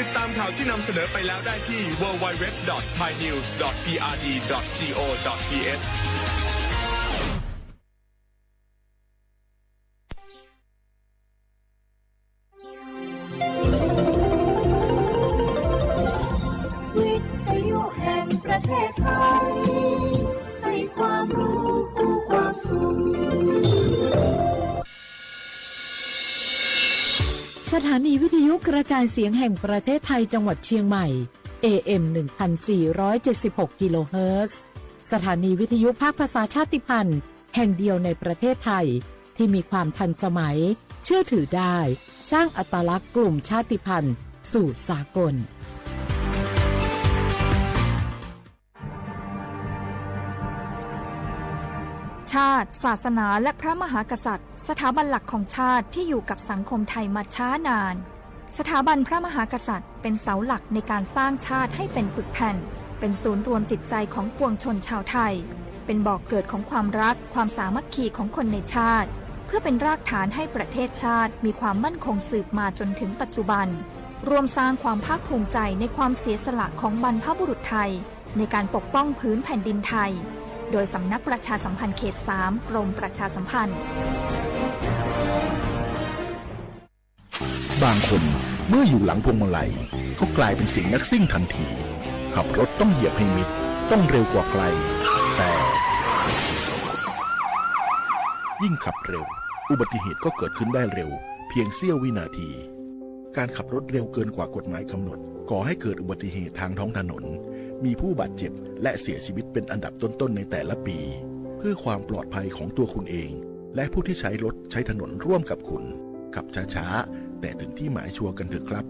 ติดตามข่าวที่นำเสนอไปแล้วได้ที่ ดับเบิลยู ดับเบิลยู ดับเบิลยู ดอท ไทยนิวส์ ดอท พีอาร์ดี ดอท จี โอ ดอท ที เอช วิทยุแห่งประเทศไทย ให้ความรู้คู่ความสุข สถานีวิทยุกระจายเสียงแห่งประเทศไทยจังหวัดเชียงใหม่ เอ เอ็ม หนึ่งพันสี่ร้อยเจ็ดสิบหก กิโลเฮิรตซ์ สถานีวิทยุภาคภาษาชาติพันธุ์แห่งเดียวในประเทศไทย ที่มีความทันสมัย เชื่อถือได้ สร้างอัตลักษณ์กลุ่มชาติพันธุ์สู่สากล ชาติ ศาสนา และพระมหากษัตริย์ สถาบันหลักของชาติที่อยู่กับสังคมไทยมาช้านาน สถาบันพระมหากษัตริย์เป็นเสาหลักในการสร้างชาติให้เป็นปึกแผ่น เป็นศูนย์รวมจิตใจของปวงชนชาวไทย เป็นบ่อกเกิดของความรัก ความสามัคคีของคนในชาติ เพื่อเป็นรากฐานให้ประเทศชาติมีความมั่นคงสืบมาจนถึงปัจจุบัน ร่วมสร้างความภาคภูมิใจในความเสียสละของบรรพบุรุษไทย ในการปกป้องผืนแผ่นดินไทย โดยสำนักประชาสัมพันธ์เขตสาม กรมประชาสัมพันธ์ บางคนเมื่ออยู่หลังพวงมาลัย ก็กลายเป็นเสียงนักซิ่งทันที ขับรถต้องเหยียบให้มิด ต้องเร็วกว่าใคร แต่ ยิ่งขับเร็ว อุบัติเหตุก็เกิดขึ้นได้เร็ว เพียงเสี้ยววินาที การขับรถเร็วเกินกว่ากฎหมายกำหนด ก่อให้เกิดอุบัติเหตุทางท้องถนน มีผู้บาดเจ็บ และเสียชีวิตเป็นอันดับต้นๆในแต่ละปี เพื่อความปลอดภัยของตัวคุณเอง และผู้ที่ใช้รถใช้ถนนร่วมกับคุณ ขับช้าๆ แต่ถึงที่หมายชัวร์กันเถอะครับ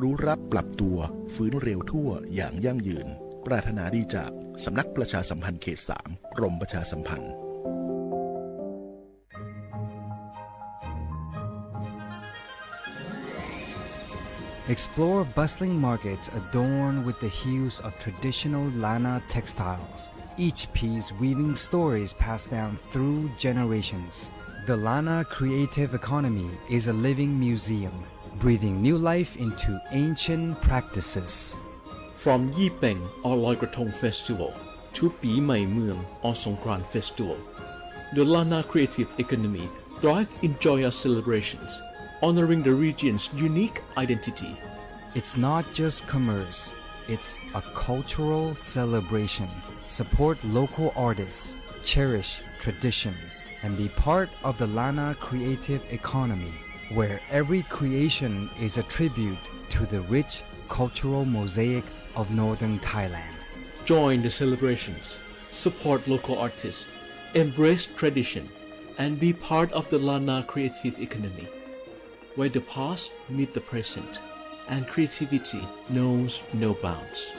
รู้รับปรับตัว ฟื้นเร็วทั่วอย่างยั่งยืน ปรารถนาดีจากสำนักประชาสัมพันธ์เขตสาม กรมประชาสัมพันธ์ Explore bustling markets adorned with the hues of traditional Lanna textiles, each piece weaving stories passed down through generations. The Lanna creative economy is a living museum, breathing new life into ancient practices. From Yi Peng or Loi Krathong Festival to Pi Mai Mueang or Songkran Festival, the Lanna creative economy thrives in joyous celebrations, honoring the region's unique identity. It's not just commerce, it's a cultural celebration. Support local artists, cherish tradition, and be part of the Lanna creative economy, where every creation is a tribute to the rich cultural mosaic of northern Thailand. Join the celebrations, support local artists, embrace tradition, and be part of the Lanna creative economy, where the past meet the present and creativity knows no bounds.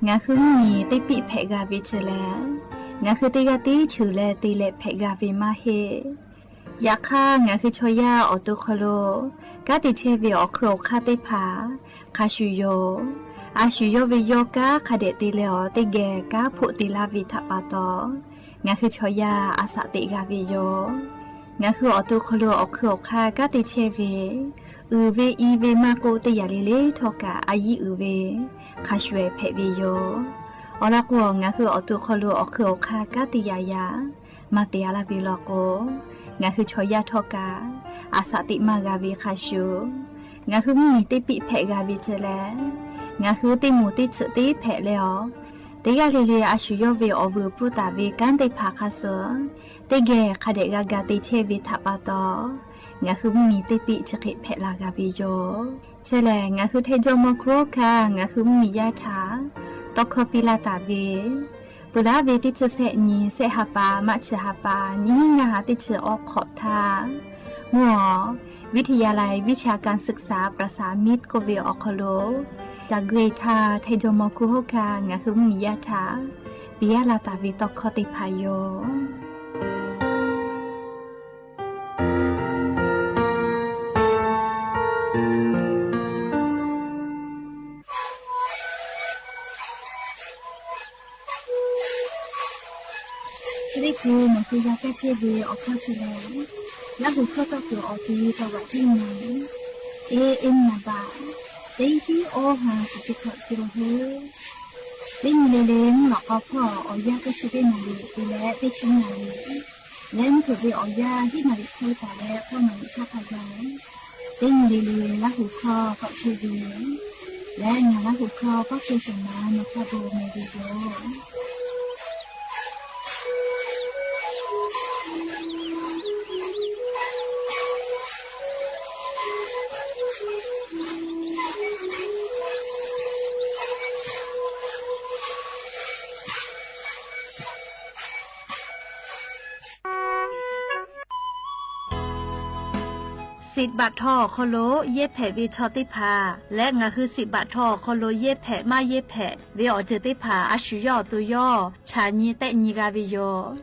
Ngaˬ hui mvuhˇ miˬ teˇ piˆ hpehꞈ g'a ve chi lehˬ, ngaˬ hui teˇ g'aˇ tiˉ cheuˬ leh te leh hpehꞈ g'a ve maˇ heˆ. Yaꞈ hk'aˇ, ngaˬ hui chaw yaˇ awˬ to hk'aw lo kanˉ te chehˇ ve awˬ hk'eun awˬ hk'aˇ teˇ hpaˍ hk'a shuˍ yoˬ. A shu yawˇ ve yawˇ kanˉ hk'a dehꞈ te leh awˬ teˇ geh kanˉ hpoˆ te laˇ ve htaꞈ pa taw, ngaˬ hui chaw yaˇ a shaꞈ teꞈ g'a ve yoˬ. Ngaˬ hui awˬ to hk'aw lo awˬ hk'eun awˬ hk'aˇ kanˉ te chehˇ ve, uiˍ ve i ve maˇ k'oˆ, teˇ yanˇ le le htawˇ kaꞈ a yiˉ uiˍ ve hk'a shuˍ hpehꞈ ve yoˬ. Awˬ lawn k'o, ngaˬ hui awˬ to hk'aw lo awˬ hk'eun awˬ hk'aˇ kanˉ te yaꞈ yaꞈ maˇ te a laˇ ve law k'o, ngaˬ hui chaw yaˇ htawˇ kaꞈ a shaꞈ teꞈ maˇ g'a ve hk'a shuˍ, ngaˬ hui mvuhˇ miˬ teˇ piˆ hpehꞈ g'a ve chi lehˬ, ngaˬ hui teˇ moˍ teˇ tsuhꞈ teˇ hpehꞈ leh awˬ, teˇ g'aˇ le le a shu yawˇ ve awˬ vuiˬ pfuhˇ taˍ ve kanˉ teˇ hpaˍ hk'a suh teˇ geh hk'a dehꞈ g'a ga te chehˇ ve htaꞈ pa taw, ngaˬ hui mvuhˇ miˬ teˇ piˆ chi hk'e hpehꞈ la g'a ve yoˬ. Chi lehˬ, ngaˬ hui Htaiˇ jawˇmawˇ hkunˉ hawˉ hkanˇ ngaˬ hui mvuhˇ miˬ yaˇ htaꞈ tawˇ hkawˇ piˇ laˇ taˍ ve, peuˬ laˉ ve teˇ chi sehˆ nyi, sehˆ ha pa, March ha pa, nyiˇ hinˉ ngaˇ ha teˇ chi awˬ hk'awꞈ htaˇ, mvuhˇ awˬ วิทยาลัยวิชาการศึกษาประสามิตร k'oˆ ve awˬ hk'aw lo, ca gui htaˇ Htaiˇ jawˇmawˇ hkunˉ hawˉ hkanˇ ngaˬ hui mvuhˇ miˬ yaˇ htaꞈ piˇ laˇ taˍ ve tawˇ hkawˇ teˇ hpaˍ yoˬ. Chi teˇ hkui nawˬ hui g'a kaˇ chehˇ ve awˬ hkawˇ chi lehˬ, Laˇ huˍ hkawˇ tawˆ kuiˬ awˬ ti จังหวัดเชียงใหม่, A M นามบัตร teˇ hinˉ awˇ ha chi teˇ hkawꞈ kiˆ lo hui, teˇ nyi le le mvuhˇ lawꞈ k'aw hpawˇ awˬ yanˇ teˇ chi teˇ naˍ riˍ te leh teˇ chi naˍ riˍ, leh mvuhˇ hpeuꞈ ve awˬ yanˇ hiˉ naˍ riˍ hk'e taˍ leh k'awˇ naˍ riˍ chaˇ hk'a gaˬ, teˇ nyi le le Laˇ huˍ hkawˇ tawˆ chehˇ ve leh ngaˬ Laˇ huˍ hkawˇ kawˆ chehˇ shuˍ ma nawˬ hk'a bon meh ve yoˬ. Siꞈ baꞈ htaw awˬ hk'aw lo yehˇ hpehꞈ ve chaw teˇ hpaˍ leh ngaˬ hui siꞈ baꞈ htaw awˬ hk'aw lo yehˇ hpehꞈ maˇ yehˇ hpehꞈ ve awˬ ceuˬ teˇ hpaˍ a shu yawˇ awˬ to yawˇ chaꞈ nyi tehˆ nyi g'a ve yoˬ.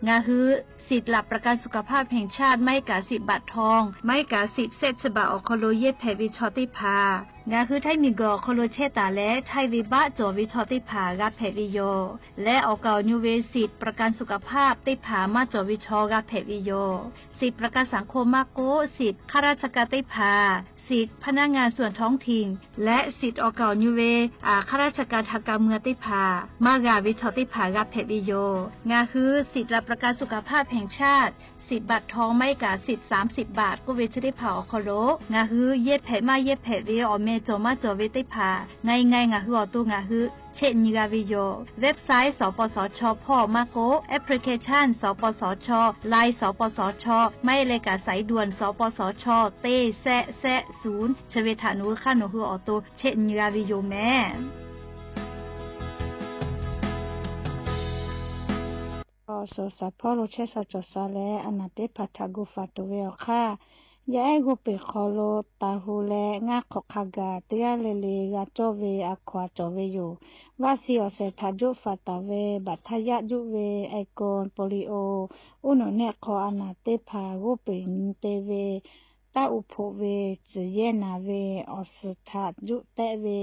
Ngaˬ hui สิทธิ์หลักประกันสุขภาพแห่งชาติ maˇ heˆ kaꞈ siꞈ baꞈ htaw, maˇ heˆ kaꞈ siꞈ sehˆ chi baꞈ awˬ hk'aw lo yehˇ hpehꞈ ve chaw teˇ hpaˍ, ngaˬ hui Htaiˇ miˬguiˬ awˬ hk'aw lo chehˇ taˍ leh chaiˇ ve baˆ cawˬ ve chaw teˇ hpaˍ g'a hpehꞈ ve yoˬ. Leh awˬ kaˍ awˬ nu ve siꞈ ประกันสุขภาพ teˇ hpaˍ maˇ cawˬ ve chaw g'a hpehꞈ ve yoˬ. Siꞈ ประกันสังคม maˇ k'oˆ, siꞈ ข้าราชการ teˇ hpaˍ, siꞈ พนักงานส่วนท้องถิ่น leh siꞈ awˬ kaˍ awˬ nu ve ข้าราชการทางการเมือง teˇ hpaˍ maˇ g'a ve chaw teˇ hpaˍ g'a hpehꞈ ve yoˬ. Ngaˬ hui สิทธิ์หลักประกันสุขภาพแห่งชาติ siꞈ baꞈ htaw maˇ heˆ kaꞈ siꞈ สามสิบ baꞈ k'oˆ ve chi teˇ hpaˍ awˬ hk'aw lo ngaˬ hui yehˇ hpehꞈ maˇ yehˇ hpehꞈ ve awˬ meh cawˬ maˇ cawˬ ve teˇ hpaˍ ngaˬ ngaˬ ngaˬ hui awˬ to ngaˬ hui chehˆ nyi g'a ve yoˬ. Website สปสช hpawˇ maˇ k'oˆ, application สปสช, Line สปสช maˇ heˆ leh kaꞈ สายด่วน สปสช teˇ sehˆ sehˆ ศูนย์ chi ve htaꞈ nawˬ hui hk'aˇ nawˬ hui awˬ to chehˆ nyi g'a ve yoˬ mehˍ. Awˬ suhˍ shaˍ hpawˇ lo chehˇ sha cawˬ sha leh a naˍ teˇ hpaˍ htaꞈ gu faˍ tuˬ ve awˬ hk'aˇ, yaˇ ehˉ g'oˇ peˬ hk'aw lo taˍ hu leh ngaˇ hk'awꞈ hk'a gaˬ teˇ g'aˇ le le g'a cawˇ ve a hkaw a cawˬ ve yoˬ. Vaˆ shi awˬ shehˍ htaꞈ juˆ faˍ taˍ ve, baꞈ htaˇ yaˆ juˆ ve, ไอโฟน โปลิโอ, uˉ nawˬ nehˆ hk'aw a naˍ teˇ hpaˍ g'oˇ peˬ nyi te ve, taˇ uˍ hpoꞈ ve, tcuhˬ yehˇ naˍ ve, awˬ suhˍ htaꞈ juˆ tehˆ ve,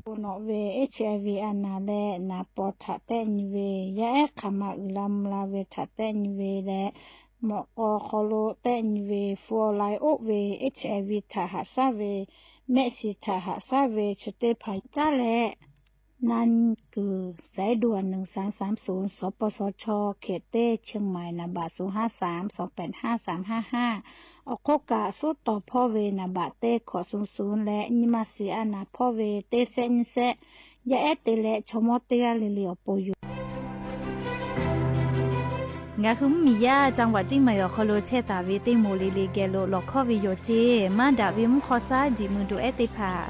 uˍ nawꞈ ve, HIV a naˍ leh naˍ paw htaꞈ tehˆ nyi ve, yaˇ ehˉ hk'aˬ ma uiˍ la mvuh la ve htaꞈ tehˆ nyi ve leh, mawꞈ k'aw hk'aw lo tehˆ nyi ve, fu awˬ lai oˆ ve, HIV htaꞈ haꞈ shaˉ ve, mehˆ shiˍ htaꞈ haꞈ shaˉ ve chi teˇ hpaˍ caˉ leh, na nyi kuiˬ สายด่วน หนึ่งสามสามศูนย์ สปสช เขต teˇ เชียงใหม่ naˍ baꞈ ศูนย์ห้าสาม สองแปดห้า สามห้าห้า awˬ hk'oˆ kaꞈ suhˉ tawˍ hpawˇ ve naˍ baꞈ teˇ hkawꞈ ศูนย์ศูนย์ leh nyi ma shiˍ a naˍ hpawˇ ve teˇ sehˆ nyiˇ sehˆ, yaˇ ehˉ te leh chaw mawˇ teˇ g'aˇ le le awˬ pon yoˬ. Ngaˬ hui mvuhˇ miˬ yaˇ จังหวัดเชียงใหม่ awˬ hk'aw lo chehˇ taˍ ve teˇ moˍ le le geh lo lawˬ hkawˇ ve yoˬ ceˇ. Maˇ daꞈ ve mvuhˇ hk'aw shaˉ jiꞈ mui duˬ ehˉ teˇ hpaˍ,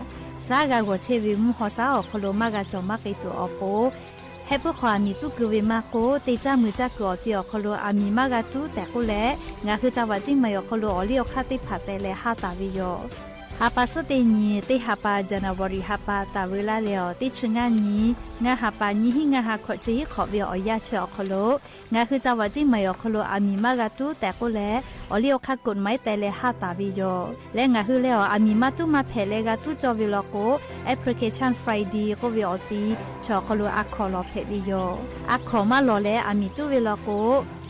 shaˉ g'a g'awˬ chehˇ ve mvuhˇ hk'aw shaˉ awˬ hk'aw lo maˇ g'a cawˬ maˇ k'ai tuˬ awˬ pon, heh puiˉ hk'aw aˬ miˍ tuˉ keu ve maˇ k'oˆ, teˇ caˇ mui caˇ kuiˬ awˬ ti awˬ hk'aw lo aˬ miˍ maˇ g'a tuˉ tehꞈ k'oˆ leh, ngaˬ hui จังหวัดเชียงใหม่ awˬ hk'aw lo awˬ liˇ awˬ hk'aˇ teˇ hpaˍ teh leh haˉ taˍ ve yoˬ. Ha pa suhˉ teˇ nyi, teˇ ha pa January ha pa taˍ ve laˇ leh awˬ teˇ chi ngaˇ nyi, ngaˇ ha pa nyiˇ hinˉ ngaˇ ha hkawꞈ chi hiˉ hk'awꞈ ve awˬ yanˇ chi awˬ hk'aw lo, ngaˬ hui ca vaꞈ ceˇ maiˬ awˬ hk'aw lo aˬ miˍ maˇ g'a tuˉ tehꞈ k'oˆ leh, awˬ liˇ awˬ hk'aˇ กฎหมาย teh leh haˇ taˍ ve yoˬ. Leh ngaˬ hui leh awˬ aˬ miˍ maˇ tuˉ maˇ hpehꞈ leh g'a tuˉ cawˇ ve law k'o, Application Friday k'oˆ ve awˬ ti chi awˬ hk'aw lo a hkawˍ lawˬ hpehꞈ ve yoˬ. A hkawˍ maˇ lawˬ leh aˬ miˍ tuˉ ve law k'o,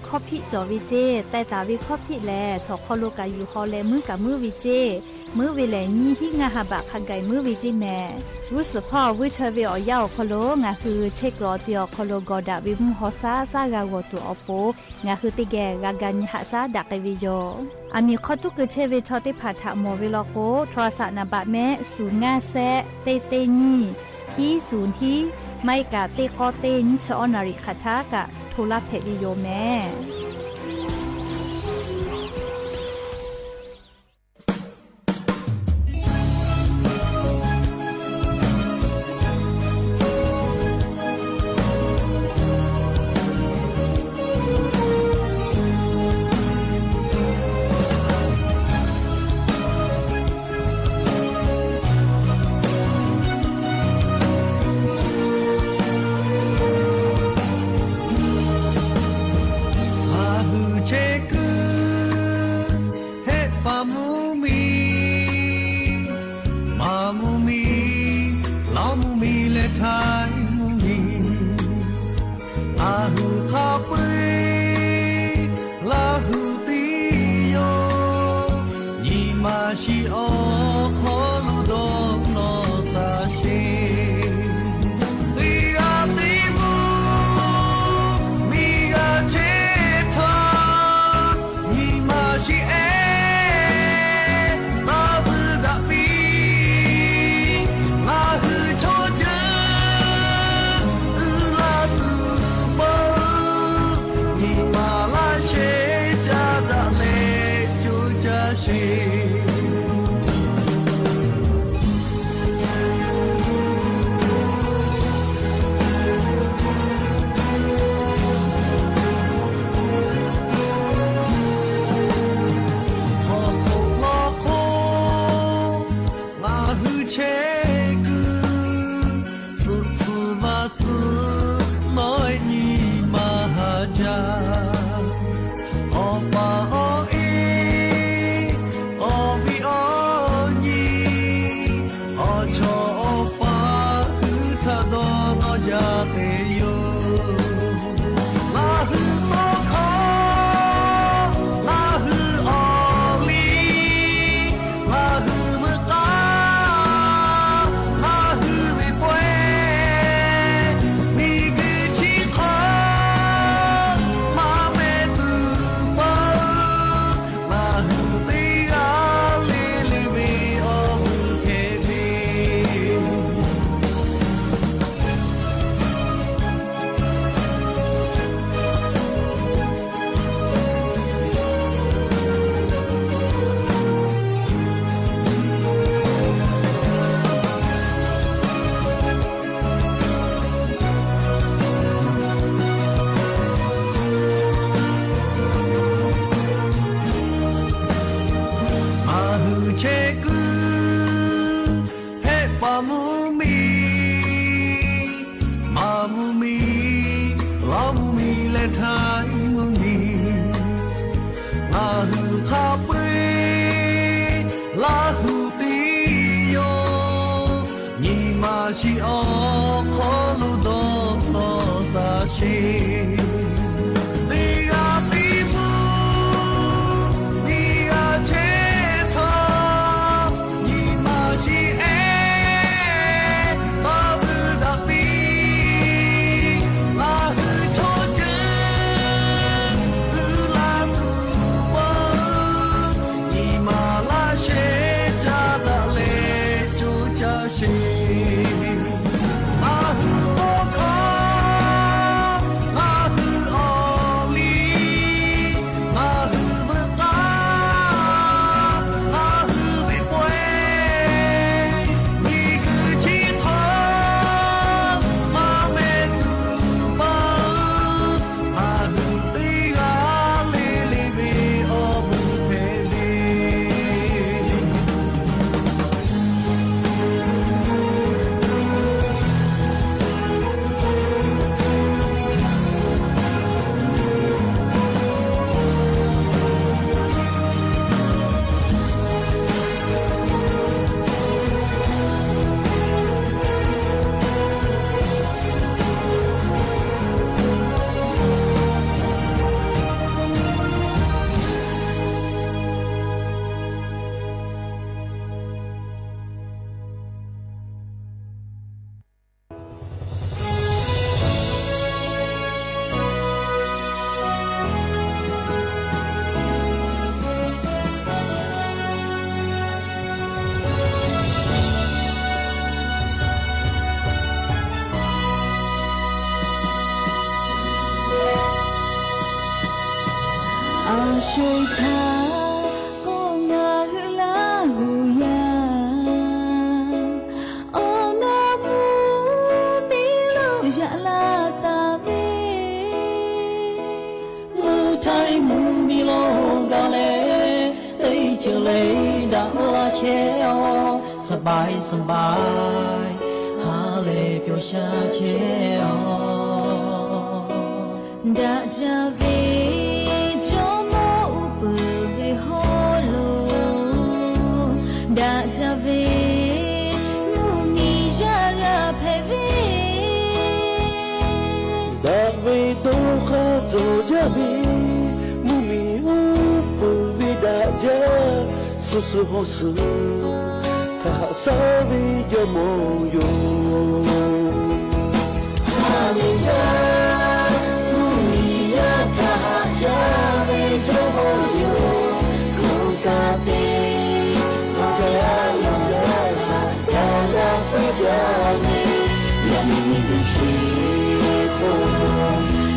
hkawˇ hpiˆ cawˬ ve ceˇ, teh taˍ ve hkawˇ hpiˆ lehˬ, htawnˍ hk'aw lo kaꞈ yuˬ haw leh muiˉ kaꞈ muiˉ ve ceˇ, muiˉ ve lehˬ nyiˇ hinˉ ngaˇ ha baꞈ hk'a gaˬ muiˉ ve ceˇ mehˍ. G'uˇ suhˍ hpawˇ g'uˇ chaweh ve awˬ yanˇ awˬ hk'aw lo ngaˬ hui chehˇ kuiˬ awˬ ti awˬ hk'aw lo gawˬ daꞈ ve mvuhˇ haw saˉ saˉ g'a g'awˬ tuˬ awˬ pon, ngaˬ hui teˇ geh g'a ga nyi haꞈ shaˉ daꞈ k'ai ve yoˬ. Aˬ miˍ hk'aw tuˉ keu chehˇ ve chaw teˇ hpaˍ htaꞈ mawˬ ve law k'o, โทรศัพท์ naˍ baꞈ mehˆ ศูนย์ ngaˇ แซะ teˇ teˇ nyiˇ, hiˉ ศูนย์ hiˉ, maˇ heˆ kaꞈ teˇ k'awˇ teˇ nyiˇ chi awˇ naˍ riˍ hk'aˬ htaˇ kaꞈ โทร laˇ hpehꞈ ve yoˬ mehˍ. Ngaˬ hui chehˇ kuiˬ hehˆ paˍ mvuhˇ miˬ, maˍ mvuhˇ miˬ, lawˇ mvuhˇ miˬ leh htaiˍ mvuhˇ miˬ, ngaˬ hui hk'a peu-eˬ Laˇ hu tiˉ yoˬ. Nyi ma shiˍ awˬ hk'aw lo dawˇ nawˬ taˇ sheˍ. Teˇ g'aˇ teˇ mvuhˇ miˬ g'a chehˇ htaˇ, nyi ma shiˍ ehˉ taˇ vuiˇ daꞈ piˇ. Ngaˬ hui chaw ceuˬ uiˍ la tuˬ peuˬ, nyi ma laˇ sheh caˇ daꞈ leh coˇ caˇ sheˍ. Hk'awꞈ hk'oꞈ law hk'oˆ ngaˬ hui chehˇ kuiˬ, suhˍ tcuh vaˇ tcuh nawˉ nyi ma haˍ jaˇ. Awˬ pa awˬ e, awˬ viˉ awˬ nyi, awˬ chawˇ awˬ paˍ hui htaꞈ dawˇ nawˇ jaˇ te yoˬ. Ngaˬ hui tawˇ hkawˇ, ngaˬ hui awˬ liˇ, ngaˬ hui meuꞈ k'aˇ, ngaˬ hui ve pawehˇ, miˬguiˬ chi hk'aw maˇ meh tuˬ peuˬ. Ngaˬ hui teˇ g'aˇ le le ve awˬ vuiˬ hpehꞈ ve Ngaˬ hui chehˇ kuiˬ hehˆ paˍ mvuhˇ miˬ, maˍ mvuhˇ miˬ, lawˇ mvuhˇ miˬ leh htaiˍ mvuhˇ miˬ, ngaˬ hui hk'a peu-eˬ Laˇ hu tiˉ yoˬ. Nyi ma shiˍ awˬ hk'aw lo dawˇ nawˬ taˇ sheˍ. Teˇ g'aˇ teˇ mvuhˇ miˬ g'a chehˇ htaˇ, nyi ma shiˍ ehˉ taˇ vuiˇ daꞈ piˇ. Ngaˬ hui chaw ceuˬ uiˍ la tuˬ peuˬ, nyi ma laˇ sheh caˇ daꞈ leh coˇ caˇ sheˍ. Ngaˬ hui tawˇ hkawˇ, ngaˬ hui Sho-eˬ htaˇ k'o ngaˬ hui laˇ g'uˬ yaˇ, awˬ naˍ mvuhˇ miˬ lo yaꞈ la taˍ ve, mvuhˇ htaiˍ mvuhˇ miˬ lo gaˬ leh, teˇ ceuˬ le daꞈ la chehˇ-a, saˍ baiˍ saˍ baiˍ ha lehˬ pyawˬ sha chehˇ-a. Daꞈ jaˇ ve Jawˇmawˇ uˉ peunˍ ve hawˉ lo, daꞈ jaˇ ve mvuhˇ miˬ yaˇ g'a hpehꞈ ve, daꞈ ve dawˇ hk'aˇ cawˬ jaˇ ve mvuhˇ miˬ uˉ peunˍ ve daꞈ jaˇ, suh suh hawˉ suh htaꞈ haꞈ shaˉ ve Jawˇmawˇ yoˬ. Haˍ lehˬ jaˇ, mvuhˇ miˬ yaˇ htaꞈ haꞈ jaˇ ve Jawˇmawˇ yoˬ. Hk'oˆ kaꞈ te, awˬ hk'e a loˍ yaˇ htaꞈ gaˬ la peuˬ jaˇ ve, yaꞈ nyi nyi teˇ shiˍ k'o,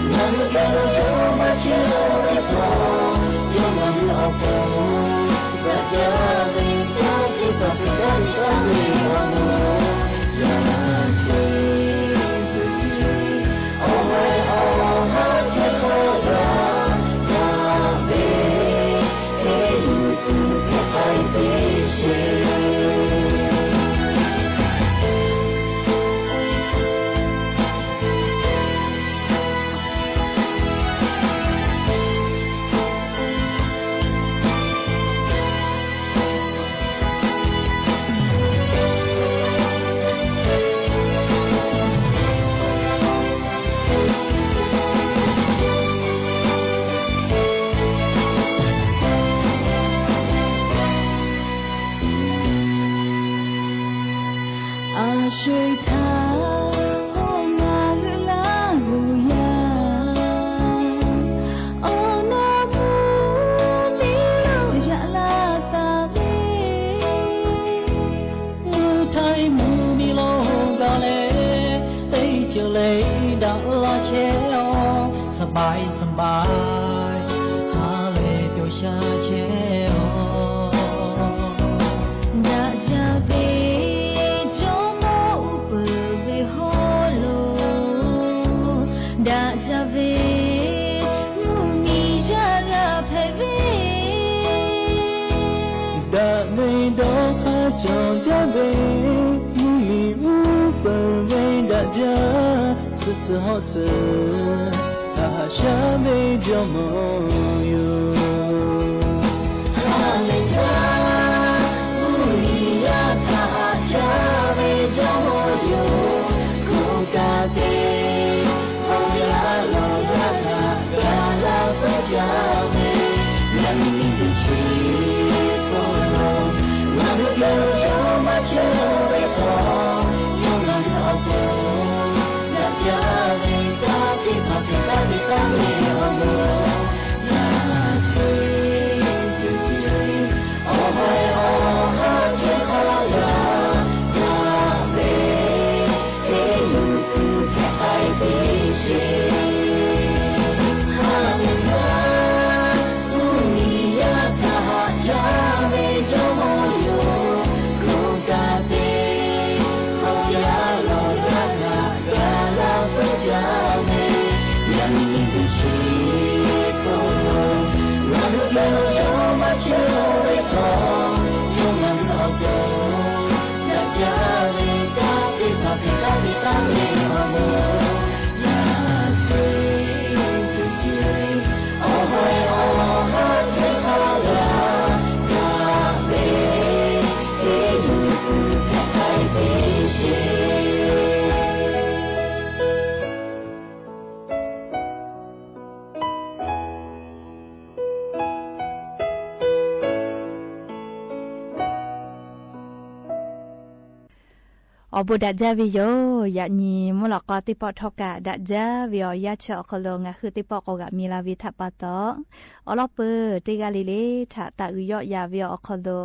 ngaˬ hui geh lo yawˇ maˇ chehˇ ve htawˇ, yawˇ ngaˬ hui awˬ pon daꞈ jaˇ ve kanˉ teˇ hpaˍ hpehꞈ gaˇ ve kanˉ ve awˬ moˍ, yaꞈ nyi chi teˇ shiˍ awˬ ha awˬ haˉ chehˇ hk'aˇ g'a gaˬ ve, teˇ yuˬ tuˬ hpehꞈ k'ai teˇ shiˍ. A sho-eˬ htaˇ k'o ngaˬ hui laˇ g'uˬ yaˇ, awˬ naˍ mvuhˇ miˬ lo yaꞈ la taˍ ve, mvuhˇ htaiˍ mvuhˇ miˬ lo gaˬ leh, teˇ ceuˬ le daꞈ la chehˇ-a, saˍ baiˍ saˍ baiˍ ha lehˬ pyawˬ sha chehˇ-a. Daꞈ jaˇ ve Jawˇmawˇ uˉ peunˍ ve hawˉ lo, daꞈ jaˇ ve mvuhˇ miˬ yaˇ g'a hpehꞈ ve, daꞈ ve dawˇ hk'aˇ cawˬ jaˇ ve, mvuhˇ miˬ uˉ peunˍ ve daꞈ jaˇ, suh tcuh hawˉ tcuh htaꞈ haꞈ shaˉ ve Jawˇmawˇ yoˬ. Haˍ lehˬ jaˇ, mvuhˇ miˬ yaˇ htaꞈ haꞈ shaˉ ve Jawˇmawˇ yoˬ. Hk'oˆ kaꞈ te, hk'aw yaˇ lawˬ yaˇ htaꞈ gaˬ la peuˬ jaˇ ve, yaꞈ nyi nyi teˇ shiˍ k'o, ngaˬ hui geh lo yawˇ maˇ chehˇ ve htawˇ, yawˇ ngaˬ hui awˬ pon daꞈ jaˇ ve kanˉ teˇ hpaˍ hpehꞈ taˉ ve kanˉ ve awˬ moˍ, yaꞈ nyi chi teˇ shiˍ awˬ ha awˬ haˉ chehˇ hk'aˇ g'a gaˬ ve, teˇ yuˬ tuˬ hpehꞈ k'ai teˇ shiˍ. Haˍ lehˬ jaˇ, mvuhˇ miˬ yaˇ htaꞈ haꞈ shaˉ ve Jawˇmawˇ yoˬ. Hk'oˆ kaꞈ te, hk'aw yaˇ lawˬ yaˇ htaꞈ gaˬ la peuˬ jaˇ ve, yaꞈ nyi nyi teˇ shiˍ k'o, ngaˬ hui geh lo yawˇ maˇ chehˇ ve htawˇ, yawˇ ngaˬ hui awˬ pon daꞈ jaˇ ve kanˉ teˇ hpaˍ hpehꞈ taˉ ve kanˉ ve awˬ moˍ, yaꞈ nyi chi teˇ shiˍ awˬ ha awˬ haˉ chehˇ hk'aˇ g'a gaˬ ve, teˇ yuˬ tuˬ hpehꞈ k'ai teˇ shiˍ. Awˬ bon daꞈ jaˇ ve yoˬ. Yaꞈ nyi mvuhˇ lawꞈ k'aw teˇ pawˆ htawˇ kaꞈ daꞈ jaˇ ve awˬ yanˇ chi awˬ hk'aw lo ngaˬ hui teˇ pawˆ k'awꞈ g'aꞈ mi la ve htaꞈ pa taw, awˬ lawn peuˬ teˇ g'aˇ le le htaꞈ taˍ uiˍ yawˆ yan ve awˬ hk'aw lo,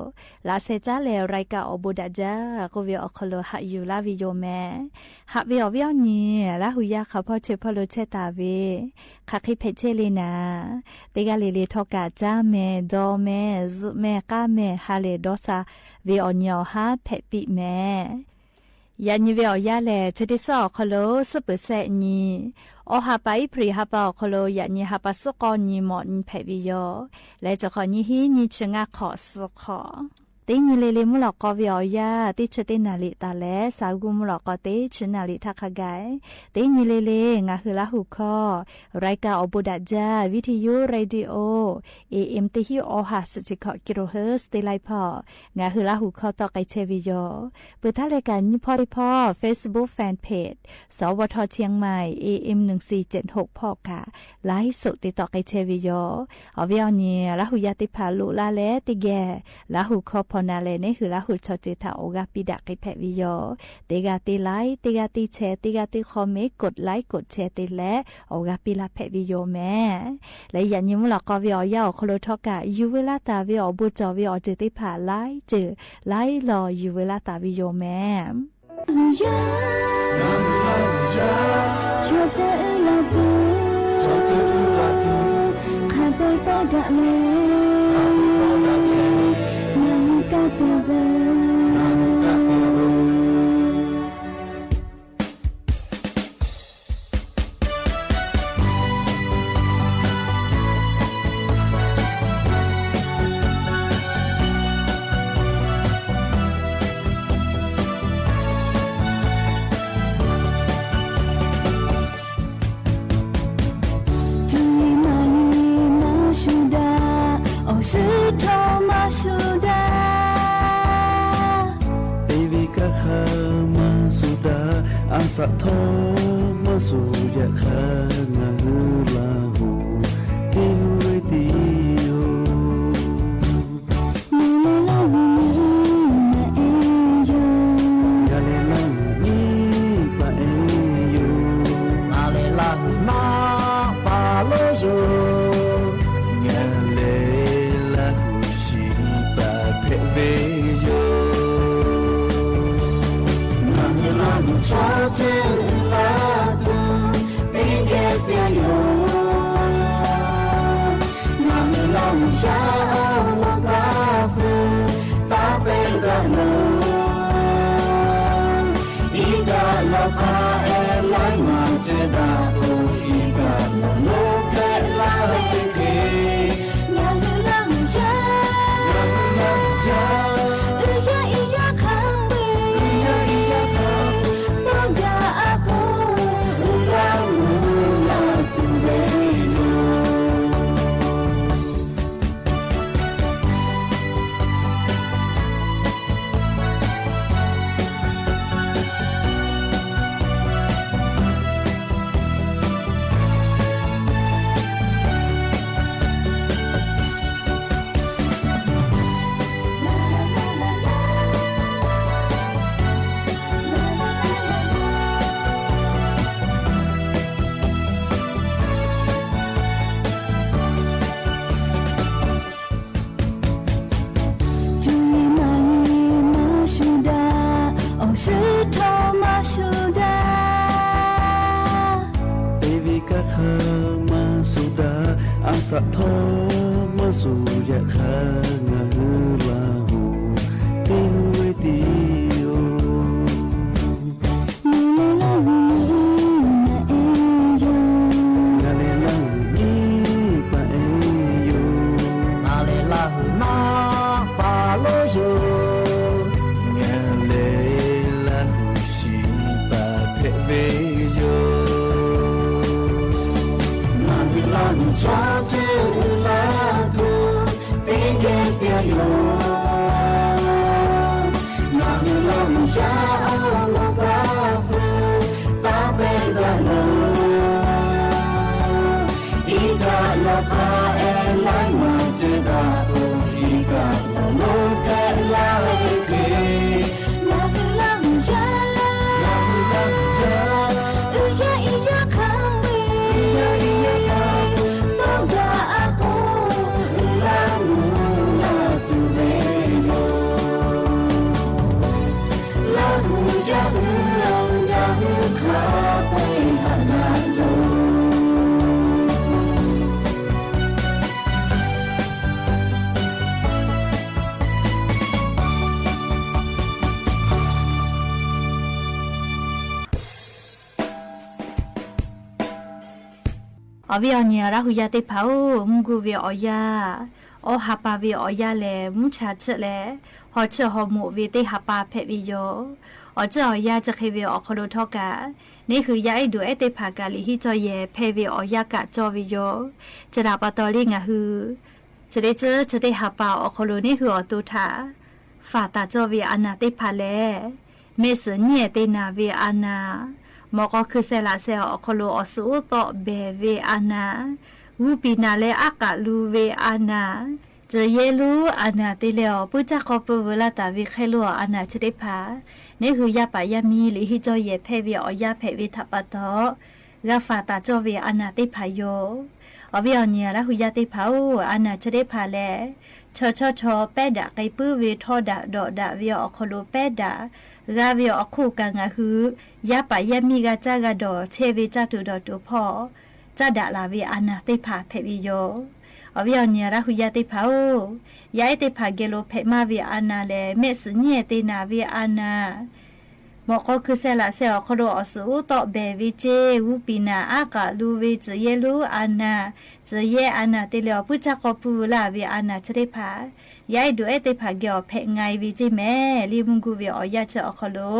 laꞈ sheh caˉ leh รายการ awˬ bon daꞈ jaˇ k'oˆ ve awˬ hk'aw lo haꞈ yuˬ laˇ ve yoˬ mehˍ. Haꞈ ve awˬ viˉ awˬ nyi, Laˇ hu yaˇ hk'aˬ hpawˇ chi hpawˇ lo chehˇ taˍ ve, hk'aˬ hk'e hpehꞈ chehˇ le naˍ, teˇ g'aˇ le le htawˇ kaꞈ caˇ mehˍ, dawˇ mehˍ, zuhꞈ mehˍ, k'aˇ mehˍ, ha lehˬ dawˇ sha ve awˬ nyi awˬ haˉ hpehꞈ piˇ mehˍ. Yaꞈ nyi ve awˬ yanˇ lehˬ, chi teˇ suhˉ awˬ hk'aw lo suhˉ peuˬ shehˆ nyi, awˬ ha pa April ha pa awˬ hk'aw lo yaꞈ nyi ha pa suhˉ k'awˇ nyi mawꞈ nyi hpehꞈ ve yoˬ. Leh chi hk'awꞈ nyiˇ hinˉ nyiˇ chi ngaˇ hk'awꞈ suhˍ hk'awꞈ, teˇ nyi le le mvuhˇ lawꞈ k'aw ve awˬ yanˇ teˇ chi teˇ naˍ liꞈ taˍ leh, sa guˇ mvuhˇ lawꞈ k'aw teˇ chi naˍ liꞈ htaˇ hk'a gaˬ, teˇ nyi le le ngaˬ hui Laˇ hu hkawˇ รายการ awˬ bon daꞈ jaˇ วิทยุ radio AM teˇ hinˉ awˬ ha suhˍ chi hkawꞈ กิโลเฮิรตซ์ teˇ laiˉ hpawˇ ngaˬ hui Laˇ hu hkawˇ tawˆ k'ai chehˇ ve yoˬ. Peuˬ htaˇ leh kaꞈ nyiˇ hpawˇ teˇ hpawˇ Facebook fan page สวท เชียงใหม่ AM หนึ่งสี่เจ็ดหก hpawˇ kaꞈ ไลฟ์สด te tawˆ k'ai chehˇ ve yoˬ. Awˬ viˉ awˬ nyi Laˇ hu yaˇ teˇ hpaˍ loꞈ laˇ leh teˇ geh Laˇ hu hkawˇ hpaw na leh, neˇ hui Laˇ hu chaw ceuˬ htaꞈ awˬ g'aˇ piˇ daꞈ k'ai hpehꞈ ve yoˬ. Teˇ g'aˇ teˇ like, teˇ g'aˇ teˇ share, teˇ g'aˇ teˇ comment, กดไลค์ กดแชร์ te leh awˬ g'aˇ piˇ laˇ hpehꞈ ve yoˬ mehˍ. Leh yaꞈ nyi mvuhˇ lawꞈ k'aw ve awˬ yanˇ awˬ hk'aw lo htawˇ kaꞈ yuˬ veu laˇ taˍ ve awˬ bon cawˬ ve awˬ ceuˬ teˇ hpaˍ laiˉ ceuˬ laiˉ law yuˬ veu laˇ taˍ ve yoˬ mehˍ. Chaw ceuˬ uiˍ la tuˬ, hk'a peu paw daꞈ leh, ngaˬ hui kaˇ te ve. Cuˇ yiˍ maˇ yiˍ maˇ shuˍ daꞈ, awˬ shuˍ htawˇ maˇ shuˍ daꞈ. Teˇ ve kaˇ hk'aˇ maˇ shuˍ daꞈ, a shaꞈ htawˇ maˇ shuˍ, yaꞈ hk'aˇ ngaˬ hui Laˇ hu teˇ g'uˇ ve tiˉ yoˬ. Ngaˬ lehˬ Laˇ hu naꞈ e yoˬ. Ngaˬ lehˬ Laˇ hu nyiˇ paˍ e yoˬ. Ngaˬ lehˬ Laˇ hu naˆ paˍ lonˉ yoˬ. Ngaˬ lehˬ Laˇ hu shiˍ taˍ hpehꞈ ve yoˬ. Ngaˬ hui Laˇ hu chaw ceuˬ uiˍ la tuˬ teˇ geh te yoˬ. Ngaˬ hui Laˇ hu yaˇ awˬ moˍ kaˇ hpu taˇ pehˇ daꞈ loˬ. Iˉ kaˆ lawˬ hk'aˇ ehˉ laiˉ maˬ ceh daꞈ k'o, iˉ kaˆ lawˬ lonˉ hpehꞈ laˇ ve hk'e, ngaˬ hui Laˇ hu yaˇ, ngaˬ hui Laˇ hu yaˇ, uiˍ yaˇ iˉ yaˇ hk'a peu-eˬ, uiˍ yaˇ iˉ yaˇ hk'a peu-eˬ, pawˇ jaˇ a k'o, uiˍ la mvuh la tuˬ ve yoˬ. Cuˇ yiˍ maˇ yiˍ maˇ shuˍ daꞈ, awˬ shuˍ htawˇ maˇ shuˍ daꞈ. Teˇ ve kaˇ hk'aˇ maˇ shuˍ daꞈ, a shaꞈ htawˇ maˇ shuˍ, yaꞈ hk'aˇ ngaˬ hui Laˇ hu teˇ g'uˇ ve tiˉ yoˬ. Ngaˬ lehˬ Laˇ hu naꞈ e yoˬ. Ngaˬ lehˬ Laˇ hu nyiˇ paˍ e yoˬ. Ngaˬ lehˬ Laˇ hu naˆ paˍ lonˉ yoˬ. Ngaˬ lehˬ Laˇ hu shiˍ taˍ hpehꞈ ve yoˬ. Ngaˬ hui Laˇ hu chaw ceuˬ uiˍ la tuˬ teˇ geh te yoˬ. Ngaˬ hui Laˇ hu yaˇ awˬ moˍ kaˇ hpu taˇ pehˇ daꞈ loˬ. Iˉ kaˆ lawˬ hk'aˇ ehˉ laiˉ maˬ ceh daꞈ k'o, iˉ kaˆ lawˬ lonˉ hpehꞈ laˇ ve hk'e, ngaˬ hui Laˇ hu yaˇ Awˬ viˉ awˬ nyi Laˇ hu yaˇ teˇ hpaˍ-oˬ, mvuhˇ guˇ ve awˬ yanˇ, awˬ ha pa ve awˬ yanˇ lehˬ, mvuhˇ cha tsuhˆ leh haw tsuhˆ haw moꞈ ve teˇ ha pa hpehꞈ ve yoˬ. Awˬ ceuˬ awˬ yanˇ chi hk'e ve awˬ hk'aw lo htawˇ kaꞈ, neˇ hui yaˇ ehˉ duˬ ehˉ teˇ hpaˍ kaꞈ liꞈ henˇ cawˇ yehˬ hpehˇ ve awˬ yanˇ kaꞈ cawˇ ve yoˬ. Chi htaꞈ pa taw leh ngaˬ hui chi teˇ ceuˬ chi teˇ ha pa awˬ hk'aw lo neˇ hui awˬ to htaꞈ faˍ taˍ cawˇ ve a naˬ teˇ hpaˍ lehˬ, mehˆ suhˍ nyiˉ ehˍ te naˍ ve a naˬ, mawꞈ k'aw hkui sheh laꞈ sheh awˬ hk'aw lo awˬ suhˍ uˉ tawˆ behˬ ve a naˬ, g'uˇ piˍ naˍ leh aˉ k'aꞈ lu ve a naˬ, tcuh yehˇ lonˉ a naˬ te leh awˬ puiˉ caˇ k'aw pui veu laˇ taˍ ve hk'e lo awˬ a naˬ chi teˇ hpaˍ, neˇ hui yaˇ paˍ yaˇ miˇ liꞈ henˇ cawˇ yehˬ hpehˇ ve awˬ yanˇ hpehꞈ ve htaꞈ pa taw, g'a faˍ taˍ cawˇ ve a naˬ teˇ hpaˍ yoˬ. Awˬ viˉ awˬ nyi Laˇ hu yaˇ teˇ hpaˍ-oˬ, a naˬ chi teˇ hpaˍ lehˬ, chaw chawˇ chaw pehˉ daꞈ k'ai puiˉ ve htawˇ daꞈ dawꞈ daꞈ ve awˬ hk'aw lo pehˉ daꞈ g'a ve awˬ hk'oˆ kaꞈ ngaˬ hui yaˇ paˍ yaˇ miˇ g'a caˇ g'a dawˬ chehˇ ve caˇ tuˬ dawˬ tuˬ hpawˇ caˇ daꞈ laˬ ve a naˬ teˇ hpaˍ hpehꞈ ve yoˬ. Awˬ viˉ awˬ nyi Laˇ hu yaˇ teˇ hpaˍ-oˬ, yaˇ ehˉ teˇ hpaˍ geh lo hpehꞈ maˇ ve a naˬ lehˬ, mehˆ suhˍ nyiˉ ehˍ te naˍ ve a naˬ, mawꞈ k'aw hkui sheh laꞈ sheh awˬ hk'aw lo awˬ suhˍ uˉ tawˆ behˬ ve ceˇ, g'uˇ piˍ naˍ aˉ k'aꞈ lu ve tcuh yehˇ lonˉ a naˬ, tcuh yehˇ a naˬ te leh awˬ puiˉ caˇ k'aw pui veu laˇ ve a naˬ chi teˇ hpaˍ, yaˇ ehˉ duˬ ehˉ teˇ hpaˍ geh awˬ hpehꞈ nga e ve ceˇ mehˍ. Liˇ mvuhˇ guˇ ve awˬ yanˇ chi awˬ hk'aw lo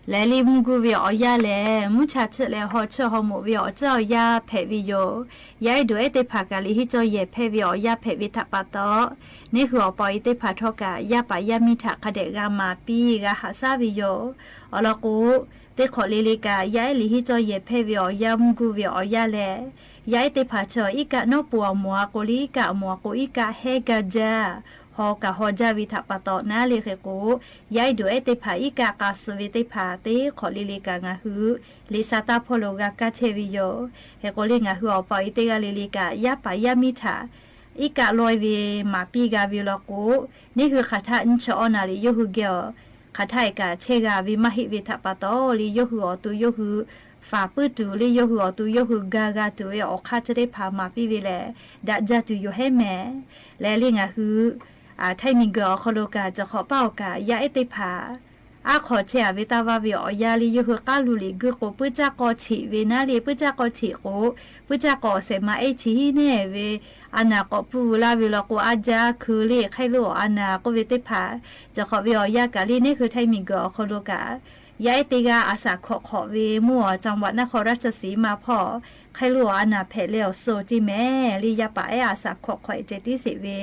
lehˬ, liˇ mvuhˇ guˇ ve awˬ yanˇ lehˬ, mvuhˇ cha tsuhˆ leh haw tsuhˆ haw moꞈ ve awˬ ceuˬ awˬ yanˇ hpehꞈ ve yoˬ. Yaˇ ehˉ duˬ ehˉ teˇ hpaˍ kaꞈ liꞈ henˇ cawˇ yehˬ hpehˇ ve awˬ yanˇ hpehꞈ ve htaꞈ pa taw, neˇ hui awˬ pa awˬ e teˇ hpaˍ htawˇ kaꞈ yaˇ paˍ yaˇ miˇ htaꞈ hk'a dehꞈ g'a maˍ piˇ g'a haꞈ shaˉ ve yoˬ. Awˬ lawn k'o, teˇ hk'awꞈ le le kaꞈ yaˇ ehˉ liꞈ henˇ cawˇ yehˬ hpehˇ ve awˬ yanˇ mvuhˇ guˇ ve awˬ yanˇ lehˬ, yaˇ ehˉ teˇ hpaˍ chi iˉ kaˆ nawˉ pon awˬ moˍ a k'o liˇ iˉ kaˆ awˬ moˍ a k'o iˉ kaˆ hehˉ gaˇ jaˇ, haw kaꞈ haw jaˇ ve htaꞈ pa taw naˉ le hk'e k'o, yaˇ ehˉ duˬ ehˉ teˇ hpaˍ iˉ kaˆ k'a suh ve teˇ hpaˍ teˇ hk'awꞈ le le kaꞈ ngaˬ hui liꞈ sa taˇ hpawˇ lo g'a kaˇ chehˇ ve yoˬ. Hk'e k'o liˇ ngaˬ hui awˬ pa awˬ e teˇ g'aˇ le le kaꞈ yaˇ paˍ yaˇ miˇ htaꞈ iˉ kaˆ lawˇ e ve maˍ piˇ g'a ve law k'o, neˇ hui hk'aˬ htaˇ nyiˇ chi awˇ naˍ riˍ yawˇ hui geh awˬ hk'aˬ htaˇ e kaꞈ chehˇ g'a ve maˇ heˆ ve htaꞈ pa taw liˇ yawˇ hui awˬ to yawˇ hui faˍ puiˉ tuˬ liˇ yawˇ hui awˬ to yawˇ hui ga g'a tuˬ ve awˬ hk'aˇ chi teˇ hpaˍ maˍ piˇ ve lehˬ, daꞈ jaˇ tuˬ yoˬ hehˉ mehˍ. Lehˬ liˇ ngaˬ hui htaiˇ miˬ guiˬ awˬ hk'aw lo kaꞈ cawˬ hk'awꞈ paˇ awˬ kaꞈ yaˇ ehˉ teˇ hpaˍ aˉ hk'aw chehˇ a ve taˇ vaˇ ve awˬ yanˇ liˇ yawˇ hui k'aˉ lu liꞈ guˇ k'o puiˉ caˇ k'aw cheꞈ ve naˉ le, puiˉ caˇ k'aw cheꞈ k'o, puiˉ caˇ k'aw awˬ shehˍ ma ehˉ chi hiˉ nehˇ ve a naˬ k'awꞈ pfuhˇ veu laˇ ve law k'o, a jaˇ hkui le hk'e lo awˬ a naˬ k'oˆ ve teˇ hpaˍ, cawˬ hk'awꞈ ve awˬ yanˇ kaꞈ liˇ neˇ hui htaiˇ miˬ guiˬ awˬ hk'aw lo kaꞈ yaˇ ehˉ teˇ g'aˇ a shaˍ hkawꞈ hk'awꞈ ve mvuhˇ awˬ caˇ vaꞈ naˆ hk'aw raˇ chi shiˍ maˇ hpawˇ hk'e lo awˬ a naˬ hpehꞈ leh awˬ suhˍ ceˇ mehˍ. Liˇ yaˇ paˍ ehˉ a shaˍ hkawꞈ hk'awꞈ e ceh tiˉ sheˍ ve.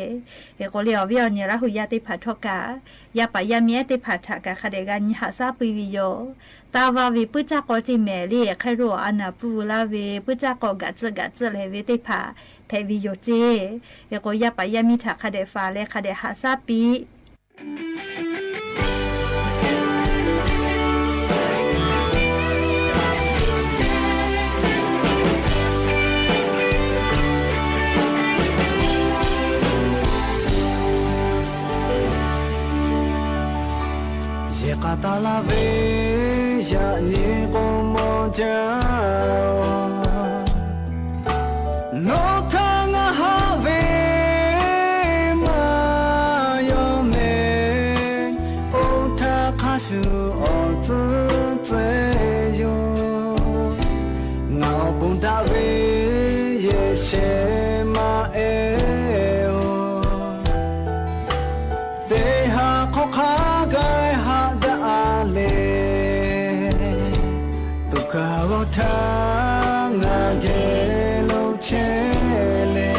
Hk'e k'o liˇ awˬ viˉ awˬ nyi Laˇ hu yaˇ teˇ hpaˍ htawˇ kaꞈ, yaˇ paˍ yaˇ miˇ ehˉ teˇ hpaˍ htaꞈ kaꞈ hk'a dehꞈ g'a nyi haꞈ shaˉ piˇ ve yoˬ. Taˇ vaˇ ve puiˉ caˇ k'aw ceˇ mehˍ liˇ hk'e lo awˬ a naˬ pfuhˇ veu laˇ ve puiˉ caˇ k'aw gaꞈ tcuhˆ gaꞈ tcuhˆ lehˬ ve teˇ hpaˍ hpehꞈ ve yoˬ ceˇ. Hk'e k'o yaˇ paˍ yaˇ miˇ htaꞈ hk'a dehꞈ faˍ leh hk'a dehꞈ haꞈ shaˉ piˇ Yehˬ k'a taˍ laˇ ve yaꞈ nyi k'o mawˬ jaˇ-oˬ, nawˬ htaꞈ ngaˬ haꞈ ve maˇ yaw mehˍ. Oˇ htaˇ hk'a shuˍ awˬ tcuhˉ tcuhˉ yoˬ, ngaˬ awˬ pon daꞈ ve yehˬ shehˍ maˇ ehˉ-oˬ, teˇ ha hk'awꞈ hk'a k'ai haꞈ daꞈ a le. Tuꞈ hkaˍ g'awˇ htaˇ ngaˬ geh lo chehˇ leh,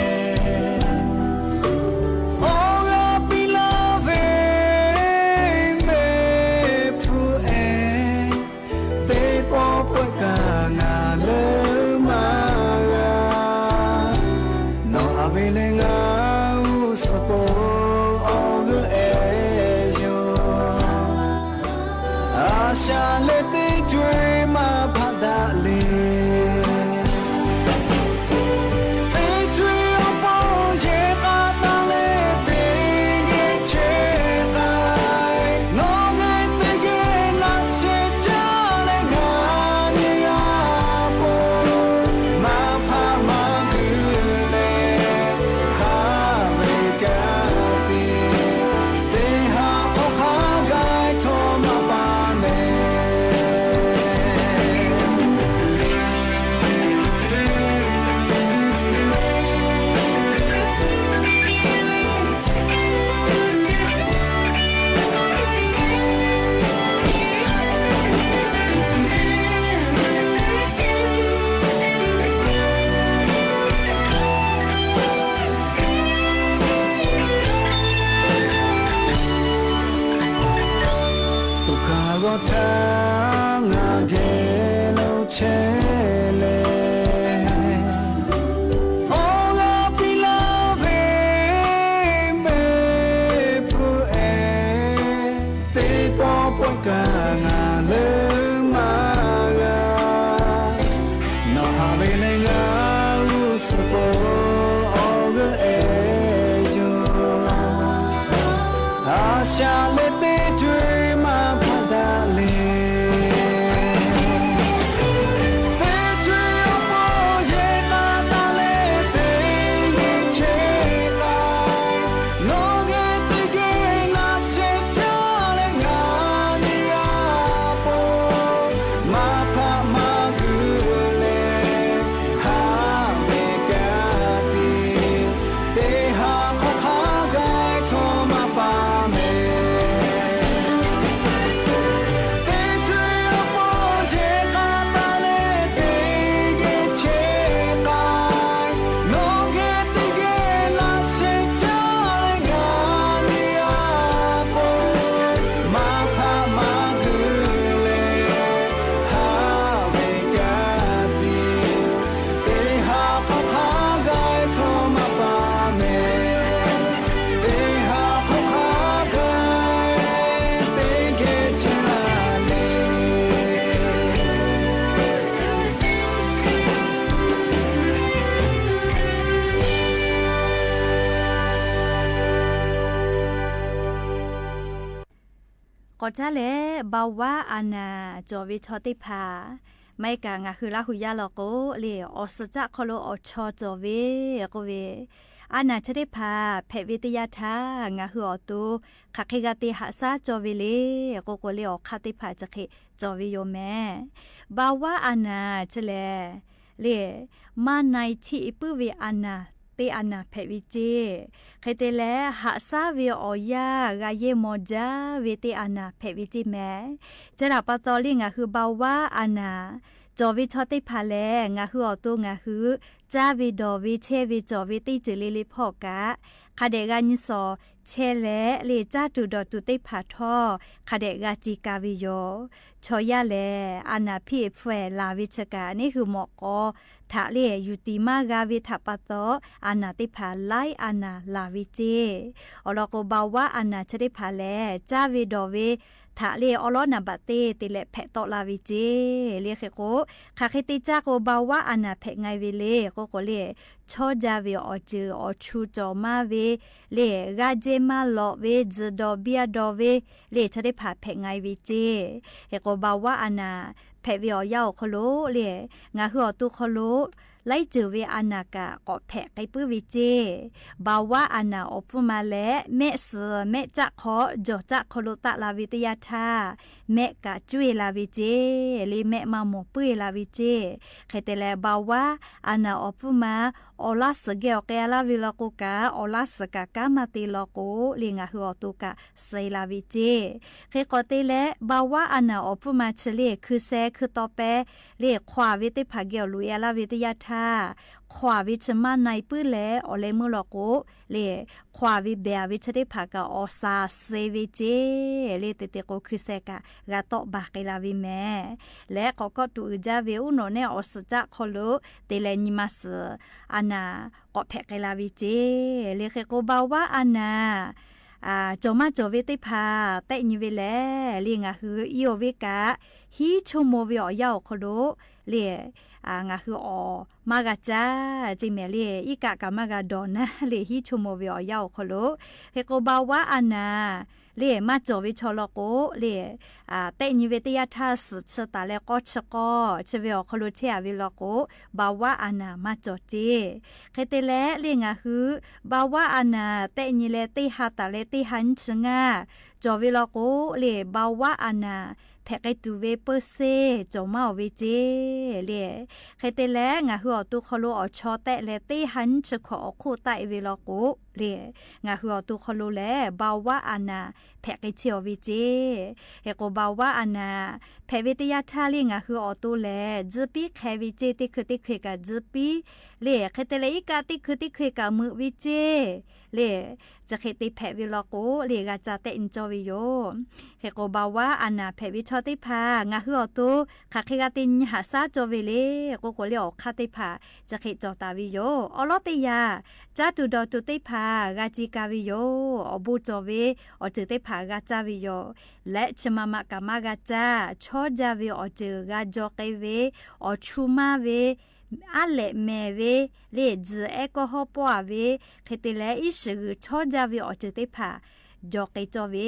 awˬ g'aˇ piˇ laˇ ve mehˆ hpu ehˉ, teˇ pawˆ pawehˇ kaꞈ ngaˬ leuˉ maˇ g'a. Nawˬ haꞈ ve leh ngaˬ g'uˇ suhˍ pon awˬ g'euˆ ehˉ yoˬ. A shaꞈ leh teˇ co-e maˇ hpaꞈ daꞈ le. Awˬ caˉ lehˬ, เบาหวาน a naˬ cawˬ ve chaw teˇ hpaˍ, maˇ heˆ kaꞈ ngaˬ hui Laˇ hu yaˇ law k'o, le awˬ suhˍ caˆ hk'aw lo awˬ chaw cawˬ ve k'oˆ ve, a naˬ chi teˇ hpaˍ hpehꞈ ve teˇ yanˇ htaˇ, ngaˬ hui awˬ to hk'aˬ hk'e g'a te haꞈ shaˉ cawˬ ve le k'oˆ k'o, le awˬ hk'aˇ teˇ hpaˍ chi hk'e cawˬ ve yoˬ mehˍ. เบาหวาน a naˬ chi lehˬ, le maˇ na-e chiˇ-e puiˉ ve a naˬ, teˇ a naˬ hpehꞈ ve ceˇ. Hk'e te leh, haꞈ shaˉ ve awˬ yanˇ g'a yehˇ maw jaˇ ve teˇ a naˬ hpehꞈ ve ceˇ mehˍ. Chi htaꞈ pa taw le, ngaˬ hui เบาหวาน a naˬ cawˬ ve chaw teˇ hpaˍ lehˬ, ngaˬ hui awˬ to ngaˬ hui caˇ ve dawˬ ve chehˇ ve cawˬ ve teˇ ceuˬ le le hpawˇ kaꞈ, hk'a dehꞈ g'a nyi shawˍ chehˇ leh, le caˇ tuˬ dawˬ tuˬ teˇ hpaˍ htawˇ hk'a dehꞈ g'a ce ka ve yoˬ. Chaw yaˇ lehˬ, a naˬ hpiˇ-e hpfuhˇ-e laˬ ve chi kaꞈ, neˇ hui mawꞈ k'aw htaꞈ le yuˬ tiˍ maˇ g'a ve htaꞈ pa taw, a naˬ teˇ hpaˍ laiˉ a naˬ laˬ ve ceˇ. Awˬ lawn k'o, เบาหวาน a naˬ chi teˇ hpaˍ lehˬ, caˇ ve dawˬ ve htaꞈ le awˉ lawˉ naˍ baꞈ teˇ te leh hpehꞈ tawˆ la ve ceˇ. Le hk'e k'o, hk'aˬ hk'e te caˇ k'o เบาหวาน a naˬ hpehꞈ nga-e ve le k'oˆ k'o le, chawˇ jaˇ ve awˬ ceuˬ awˬ chu cawˬ maˇ ve, le g'aˇ jehˇ maˇ lawꞈ ve, tzuhˬ dawˬ biˇ-a dawˬ ve, le chi teˇ hpaˍ hpehꞈ nga-e ve ceˇ. Hk'e k'o, เบาหวาน a naˬ hpehꞈ ve awˬ yanˇ awˬ hk'aw lo le, ngaˬ hui awˬ to hk'aw lo laiˉ ceuˬ ve a naˬ kaꞈ k'awꞈ hpehꞈ k'ai puiˉ ve ceˇ. เบาหวาน a naˬ awˬ pfuhˇ ma leh mehˆ suhˍ mehˆ caˆ hk'aw jawˬ caˆ hk'aw lo taˆ la ve teˇ yanˇ htaˇ, mehˆ kaꞈ cuˇ-e la ve ceˇ. Le mehˆ maˇ mawˬ puiˉ-e la ve ceˇ. Hk'e te leh, เบาหวาน a naˬ awˬ pfuhˇ ma awˬ laˇ suhˍ geh awˬ k'ai-a laˇ ve law k'o kaꞈ, awˬ laˇ suhˍ kaꞈ kanˉ maˇ te law k'o, le ngaˬ hui awˬ to kaꞈ suh-e la ve ceˇ. Hk'e k'awꞈ te leh, เบาหวาน a naˬ awˬ pfuhˇ ma chi le hkui sheh hkui taw peh le hk'awˍ ve teˇ hpaˍ geh awˬ loꞈ-e-a laˇ ve teˇ yanˇ htaˇ, hk'awˍ ve chi maˇ na-e puiˉ leh awˬ leh meuˇ law k'o, le hk'awˍ ve behˬ ve chi teˇ hpaˍ kaꞈ awˬ shaˍ suh-e ve ceˇ. Le te te k'o, hkui sheh kaꞈ g'a tawˆ baˬ k'ai la ve mehˍ. Leh k'awꞈ kawˆ tuꞈ uiˍ jaˇ ve uˉ nawꞈ nehˆ awˬ suhˍ caˆ hk'aw lo te leh nyi ma suhˍ a naˬ k'awꞈ hpehꞈ k'ai la ve ceˇ. Le hk'e k'o, เบาหวาน a naˬ cawˬ maˇ cawˬ ve teˇ hpaˍ tehˆ nyi ve lehˬ, le ngaˬ hui i-oˬ ve kaꞈ hiˉ choˇ maw ve awˬ yanˇ awˬ hk'aw lo, le ngaˬ hui awˬ maˇ g'a caˇ ceˇ mehˍ. Le iˉ kaˆ kaꞈ maˇ g'a dawˬ naˉ, le hiˉ choˇ maw ve awˬ yanˇ awˬ hk'aw lo. Hk'e k'o, เบาหวาน a naˬ le maˇ cawˬ ve chaw law k'o, le tehˆ nyi ve teˇ yanˇ htaˇ suhˍ chi taˍ leh k'awˇ chi k'awˇ chi ve awˬ hk'aw lo chehˇ-a ve law k'o, เบาหวาน a naˬ maˇ cawˬ ceˇ. Hk'e te leh, le ngaˬ hui เบาหวาน a naˬ tehˆ nyi leh teˇ ha taˍ leh teˇ ha nyiˇ chi ngaˇ cawˬ ve law k'o, le เบาหวาน a naˬ hpehꞈ k'ai tuˬ ve เปอร์เซ็นต์ cawˬ maˇ-oˬ ve ceˇ. Le hk'e te leh, ngaˬ hui awˬ to hk'aw lo awˬ chaw tehˆ leh teˇ ha nyiˇ chi hkawꞈ awˬ hk'oˆ taˆ-e ve law k'o, le ngaˬ hui awˬ to hk'aw lo lehˬ เบาหวาน a naˬ hpehꞈ k'ai chehˇ-oˬ ve ceˇ. Hk'e k'o, เบาหวาน a naˬ hpehꞈ ve teˇ yanˇ htaˇ le ngaˬ hui awˬ to lehˬ tzuhˇ piˉ hk'e ve ceˇ, teˇ hkui teˇ hkui kaꞈ tzuhˇ piˉ, le hk'e te leh iˉ kaˆ teˇ hkui teˇ hkui kaꞈ meuꞈ ve ceˇ. Le chi hk'e te hpehꞈ ve law k'o, le g'a ca tehˆ nyi cawˇ ve yoˬ. Hk'e k'o, เบาหวาน a naˬ hpehꞈ ve chaw teˇ hpaˍ ngaˬ hui awˬ to hk'aˬ hk'e g'a te nyi haꞈ shaˉ cawˇ ve le k'oˆ k'o, le awˬ hk'aˇ teˇ hpaˍ chi hk'e cawˬ taˍ ve yoˬ. Awˉ lawˉ teˇ yanˇ, caˇ tuˬ dawˬ tuˬ teˇ hpaˍ g'a ce ka ve yoˬ. Awˬ bon cawˬ ve awˬ ceuˬ teˇ hpaˍ g'a caˇ ve yoˬ. Leh chi ma ma kaꞈ maˇ g'a caˇ. Chawˇ jaˇ ve awˬ ceuˬ g'a jaw k'ai ve, awˬ chu maˇ ve, aˉ lehꞈ mehˍ ve, le tzuhˬ ehˉ kawˇ hawˉ pawˆ-a ve, hk'e te leh iˉ shiˍ g'uiˬ chawˇ jaˇ ve awˬ ceuˬ teˇ hpaˍ jaw k'ai cawˇ ve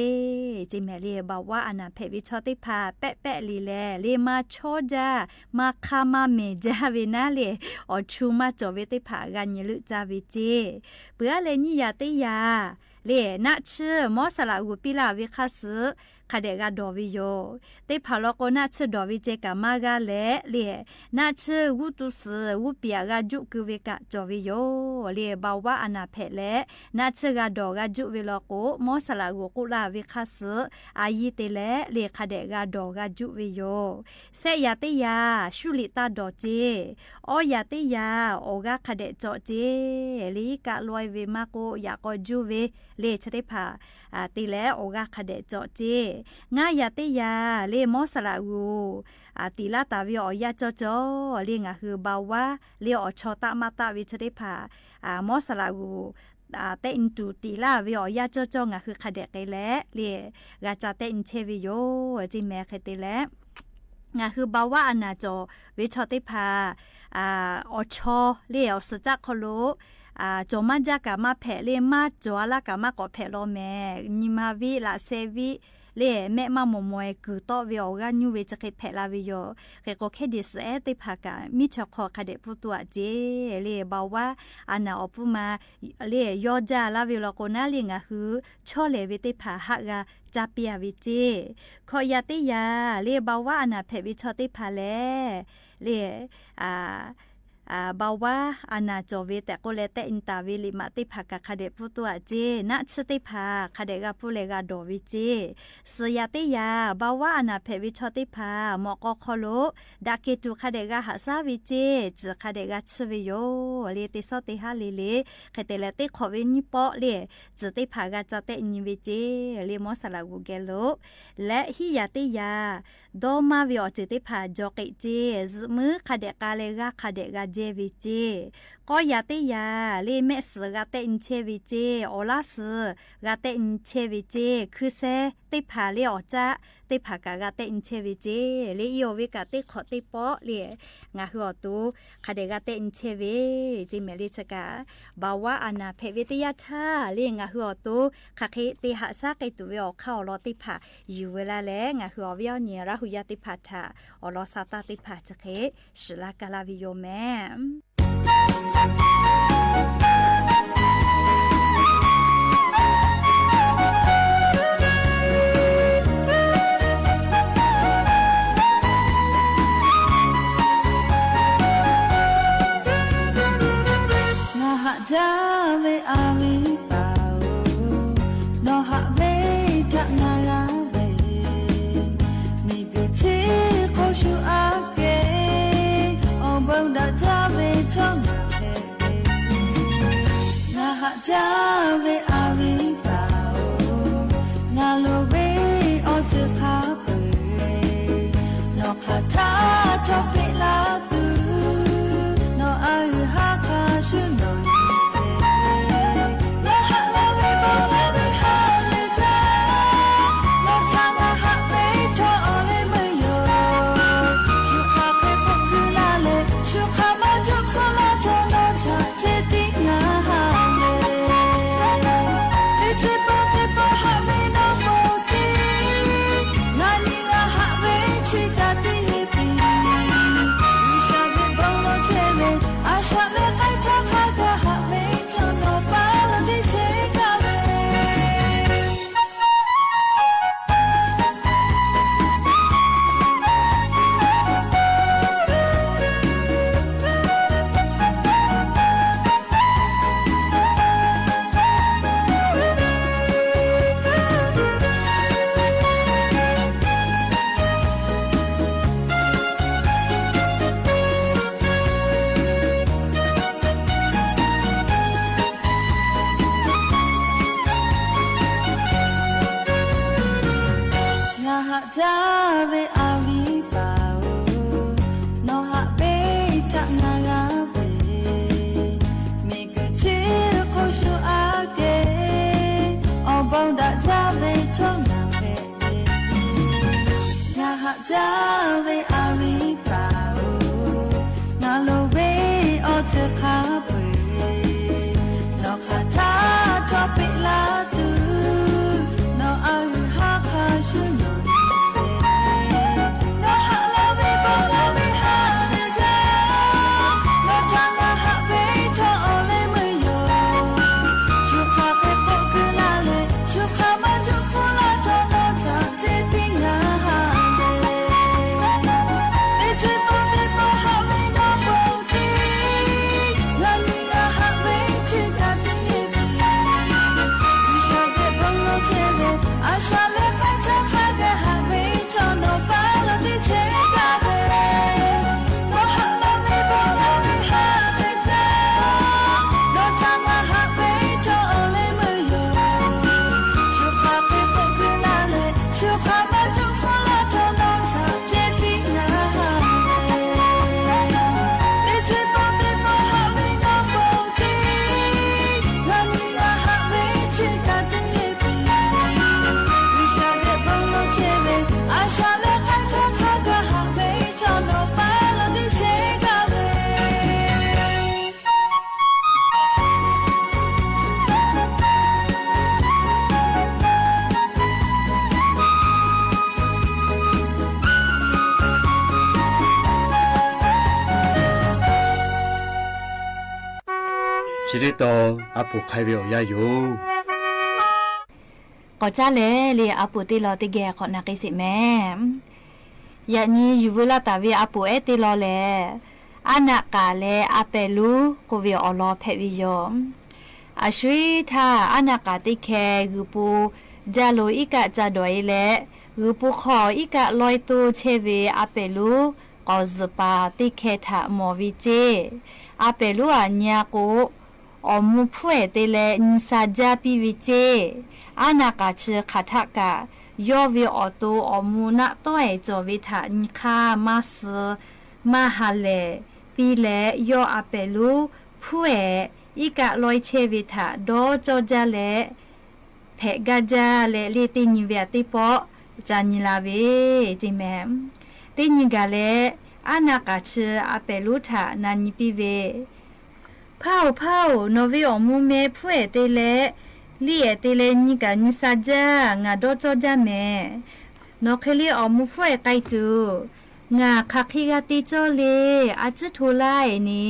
ceˇ mehˍ. Le เบาหวาน a naˬ hpehꞈ ve chaw teˇ hpaˍ pehˆ pehˆ le lehˬ, le maˇ chawˇ jaˇ, maˇ hk'aˇ maˇ mehˍ jaˇ ve naˉ le, awˬ chu maˇ cawˬ ve teˇ hpaˍ g'a nyi leuˆ caˇ ve ceˇ. Peuˬ-a leh nyiˇ yaꞈ teˇ yaꞈ, le naˆ tsuhˇ mawˉ saˍ laꞈ g'uˬ piˇ laˇ ve hk'aˇ suh hk'a dehꞈ g'a dawˬ ve yoˬ. Teˇ hpaˍ law k'o, naˆ tsuhˇ dawˬ ve ceh kaꞈ maˇ g'aˇ leh, le naˆ tsuhˇ g'uˇ tu suhˍ g'uˇ piˍ-aꞈ g'a juˆ keu ve kaꞈ cawˬ ve yoˬ. Le เบาหวาน a naˬ hpehꞈ leh, naˆ tsuhˇ g'a dawˬ g'a juˆ ve law k'o, mawˉ saˍ laꞈ g'uˬ k'oˆ laˇ ve hk'aˇ suh a yiˇ te leh, le hk'a dehꞈ g'a dawˬ g'a juˆ ve yoˬ. Shehˆ yaꞈ teˇ yaꞈ shuˉ liꞈ taˇ dawˬ ceˇ. Awˇ yaꞈ teˇ yaꞈ awˬ g'aˇ hk'a dehꞈ cawꞈ ceˇ. Le iˉ kaˆ laweh ve maˇ k'oˆ, yaꞈ k'aw juˇ ve, le chi teˇ hpaˍ te leh awˬ g'aˇ hk'a dehꞈ cawꞈ ceˇ. Ngaˇ yaꞈ teˇ yaꞈ le mawˉ saˍ laꞈ g'uˬ tiˍ laˇ taˍ ve awˬ yanˇ cawˇ cawˇ, le ngaˬ hui เบาหวาน le awˬ chaw taˆ maˇ taˆ ve chi teˇ hpaˍ mawˉ saˍ laꞈ g'uˬ tehˆ nyi tuˬ tiˍ laˇ ve awˬ yanˇ cawˇ cawˇ ngaˬ hui hk'a dehꞈ k'ai leh, le g'a ca tehˆ nyi chehˇ ve yoˬ ceˇ mehˍ. Hk'e te leh, ngaˬ hui เบาหวาน a naˬ cawˬ ve chaw teˇ hpaˍ awˬ chaw le awˬ suhˍ caˆ hk'aw lo cawˬ maˇ jaˇ kaꞈ maˇ hpehꞈ, le maˇ cawˬ-a laˇ kaꞈ maˇ k'awꞈ hpehꞈ law mehˍ. Nyi ma viˆ, laꞈ sheh viˆ, le mehˆ maˇ mawˬ mawˬ-e kuiˬ tawˆ ve awˬ g'aˇ nyuˇ ve chi hk'e hpehꞈ la ve yoˬ. Hk'e k'o, hkehˉ deꞈ suhˍ ehˉ teˇ hpaˍ kaꞈ miˉ chaw hk'aw hk'a dehꞈ pfuhˇ tuˬ aꞈ ceˇ le. Baoˍ vaˉ a naˍ awˬ pfuhˇ ma le yawˇ jaˇ laˇ ve law k'o naˉ le, ngaˬ hui chawˇ lehˬ ve teˇ hpaˍ haˆ g'a caˇ piˇ-a ve ceˇ. Hkawꞈ yaꞈ teˇ yaꞈ le, baoˍ vaˉ a naˍ hpehꞈ ve chaw teˇ hpaˍ lehˬ le, baoˍ vaˉ a naˍ cawˬ ve tehꞈ k'oˆ leh tehˆ nyi taˍ ve liꞈ maꞈ teˇ hpaˍ kaꞈ hk'a dehꞈ pfuhˇ tuˬ aꞈ ceˇ. Naˆ tsuhˇ teˇ hpaˍ hk'a dehꞈ g'a pfuhˇ leh g'a dawˬ ve ceˇ. Suhˍ yaꞈ teˇ yaꞈ, baoˍ vaˉ a naˍ hpehꞈ ve chaw teˇ hpaˍ mawꞈ k'aw hk'aw lo daꞈ kehˬ tuˬ hk'a dehꞈ g'a haꞈ shaˉ ve ceˇ. Tcuhˍ hk'a dehꞈ g'a tsuhˇ ve yoˬ le. Teˇ sawˉ teˇ haˉ le le, hk'e te leh teˇ hk'awꞈ ve nyiˇ pawˆ le, tcuhˍ teˇ hpaˍ g'a ca tehˆ nyi ve ceˇ le. Mawˇ saˍ laꞈ g'uˬ geh lo leh hiˉ yaꞈ teˇ yaꞈ, dawˇ maˇ ve awˬ ceuˬ teˇ hpaˍ jawˬ k'eꞈ ceˇ. Zuhꞈ muiˉ hk'a dehꞈ k'a leh g'aˇ hk'a dehꞈ g'a jehˇ ve ceˇ. K'awˇ yaꞈ teˇ yaꞈ le, mehˆ suhˍ g'a tehˆ nyi chehˇ ve ceˇ. Awˬ laˇ suhˍ g'a tehˆ nyi chehˇ ve ceˇ. Hkui sheh teˇ hpaˍ le awˬ caˆ teˇ hpaˍ kaꞈ g'a tehˆ nyi chehˇ ve ceˇ le. Iˉ awˬ ve kaꞈ teˇ hk'awꞈ teˇ pawˆ le ngaˬ hui awˬ to hk'a dehꞈ g'a tehˆ nyi chehˇ ve ceˇ mehˍ le. Chi kaꞈ baoˍ vaˉ a naˍ hpehꞈ ve teˇ yanˇ htaˇ le ngaˬ hui awˬ to hk'aˬ hk'e te haꞈ shaˉ k'ai tuˬ ve awˬ hk'aˇ awˬ lawn teˇ hpaˍ yuˬ ve laˇ leh, ngaˬ hui awˬ viˉ awˬ nyi Laˇ hu yaˇ teˇ hpaˍ htaꞈ awˬ lawn sha taˇ teˇ hpaˍ chi hk'e shiˍ laˇ ka laˇ ve yoˬ mehˍ. Ngaˬ haꞈ jaˇ ve a viˉ paˍ-oˬ, nawˬ haꞈ ve htaꞈ ngaˬ g'a ve, miˬguiˬ chi hk'oˆ shu aꞈ kehˬ, awˬ bon daꞈ jaˇ ve chaw ngaˬ hpehꞈ ve. Ngaˬ haꞈ jaˇ ve a viˉ paˍ-oˬ, ngaˬ loˍ ve awˬ ceuˬ hk'a peu-eˬ, nawˬ hk'aˬ htaˇ cawˇ peꞈ la tuˬ, nawˬ a uiˍ haˉ hk'a shuˍ nawˬ nyi ceh. Ngaˬ haꞈ la ve bon la ve ha lehˬ jaˇ, nawˬ htaꞈ ngaˬ haꞈ ve chaw awˬ leh meuˇ yoˬ. Shu hk'aˬ hk'e k'oˆ kuiˬ la leh, shu hk'aˬ maˇ juˆ hpfuhˇ laˇ htawˇ nawˬ htaꞈ ceh tiˉ ngaˬ haꞈ ve. Teˇ chi pawˆ teˇ pawˆ haꞈ ve nawˬ k'oˆ tiˉ, ngaˬ nyi ngaˬ haꞈ ve chi kaꞈ teˇ le piˇ. G'uiˬsha ve bon lawˬ chehˇ ve, a shaꞈ leh k'ai htaˇ hk'a gaˬ haꞈ ve chaw nawˬ paˍ lo teˇ chehˇ gaˇ ve. Ngaˬ haꞈ jaˇ ve a viˉ paˍ-oˬ, nawˬ haꞈ ve htaꞈ ngaˬ g'a ve, miˬguiˬ chi hk'oˆ shu aꞈ kehˬ, awˬ bon daꞈ jaˇ ve chaw ngaˬ hpehꞈ ve. Ngaˬ haꞈ jaˇ ve a viˉ paˍ-oˬ, ngaˬ loˍ ve awˬ ceuˬ hk'a peu-eˬ, nawˬ hk'aˬ htaˇ cawˇ peꞈ la tuˬ, nawˬ a uiˍ haˉ hk'a shuˍ nawˬ nyi ceh. Nawˬ haꞈ la ve bon la ve ha lehˬ jaˇ, nawˬ htaꞈ ngaˬ haꞈ ve htawˇ awˬ leh meuˇ yoˬ. Shu hk'aˬ hk'e k'oˆ kuiˬ la leh, shu hk'aˬ maˇ juˆ hpfuhˇ laˇ htawˇ nawˬ htaꞈ ceh tiˉ ngaˬ haꞈ ve. Chi teˇ tawn a poˍ hk'ai ve awˬ yanˇ yoˬ. K'awꞈ caˇ leh le, a poˍ teˇ lawn teˇ geh k'awꞈ na k'ai sheˍ mehˍ. Yaꞈ nyi yuˬ veu laˇ taˍ ve a poˍ ehˉ teˇ lawn lehˬ, Aˉ naˆ k'aˍ leh a pehˍ lonˉ k'oˆ ve awˬ lawn hpehꞈ ve yoˬ. A shu iˉ htaˇ, Aˉ naˆ k'aˍ teˇ hkeh g'uiˬ po jaˇ lo iˉ kaˆ ca dawˬ e leh, g'uiˬ po hk'aw iˉ kaˆ lawehˇ toˇ chehˇ ve a pehˍ lonˉ k'awꞈ zuhꞈ paˍ teˇ hkeh htaꞈ mawˬ ve ceˇ. A pehˍ lonˉ aꞈ nyi a k'o, awˬ mvuh hpfuhˇ ehˍ te leh nyi sha jaˇ piˇ ve ceˇ. Aˉ naˆ k'aˍ chi hk'aˬ htaˆ kaꞈ, yawˇ ve awˬ to awˬ mvuh naˆ tawˉ ehˍ cawˬ ve htaꞈ nyi hk'aˇ maˇ suh maˇ ha lehˬ piˇ leh, yawˇ a pehˍ lonˉ hpfuhˇ ehˍ iˉ kaˆ lawehˇ chehˇ ve htaꞈ dawˇ cawˇ jaˇ leh, hpehꞈ gaˇ jaˇ leh le, teˇ nyi ve aꞈ teˇ pawˆ ca nyi la ve ceˇ mehˍ. Teˇ nyi gaˬ leh, Aˉ naˆ k'aˍ chi a pehˍ lonˉ htaꞈ na nyi piˇ ve, Hpaˇ-oˬ, hpaˇ-oˬ, nawˬ ve awˬ mvuh meh hpfuhˇ ehˍ te leh liˇ ehˍ te leh nyi kaꞈ nyi sha jaˇ, ngaˬ dawˇ cawˇ jaˇ mehˍ. Nawˬ hk'e le awˬ mvuh hpfuhˇ ehˍ k'ai tuˬ, ngaˬ hk'aˬ hk'e g'a te cawˇ le. A ciˉ hto laˇ e ni,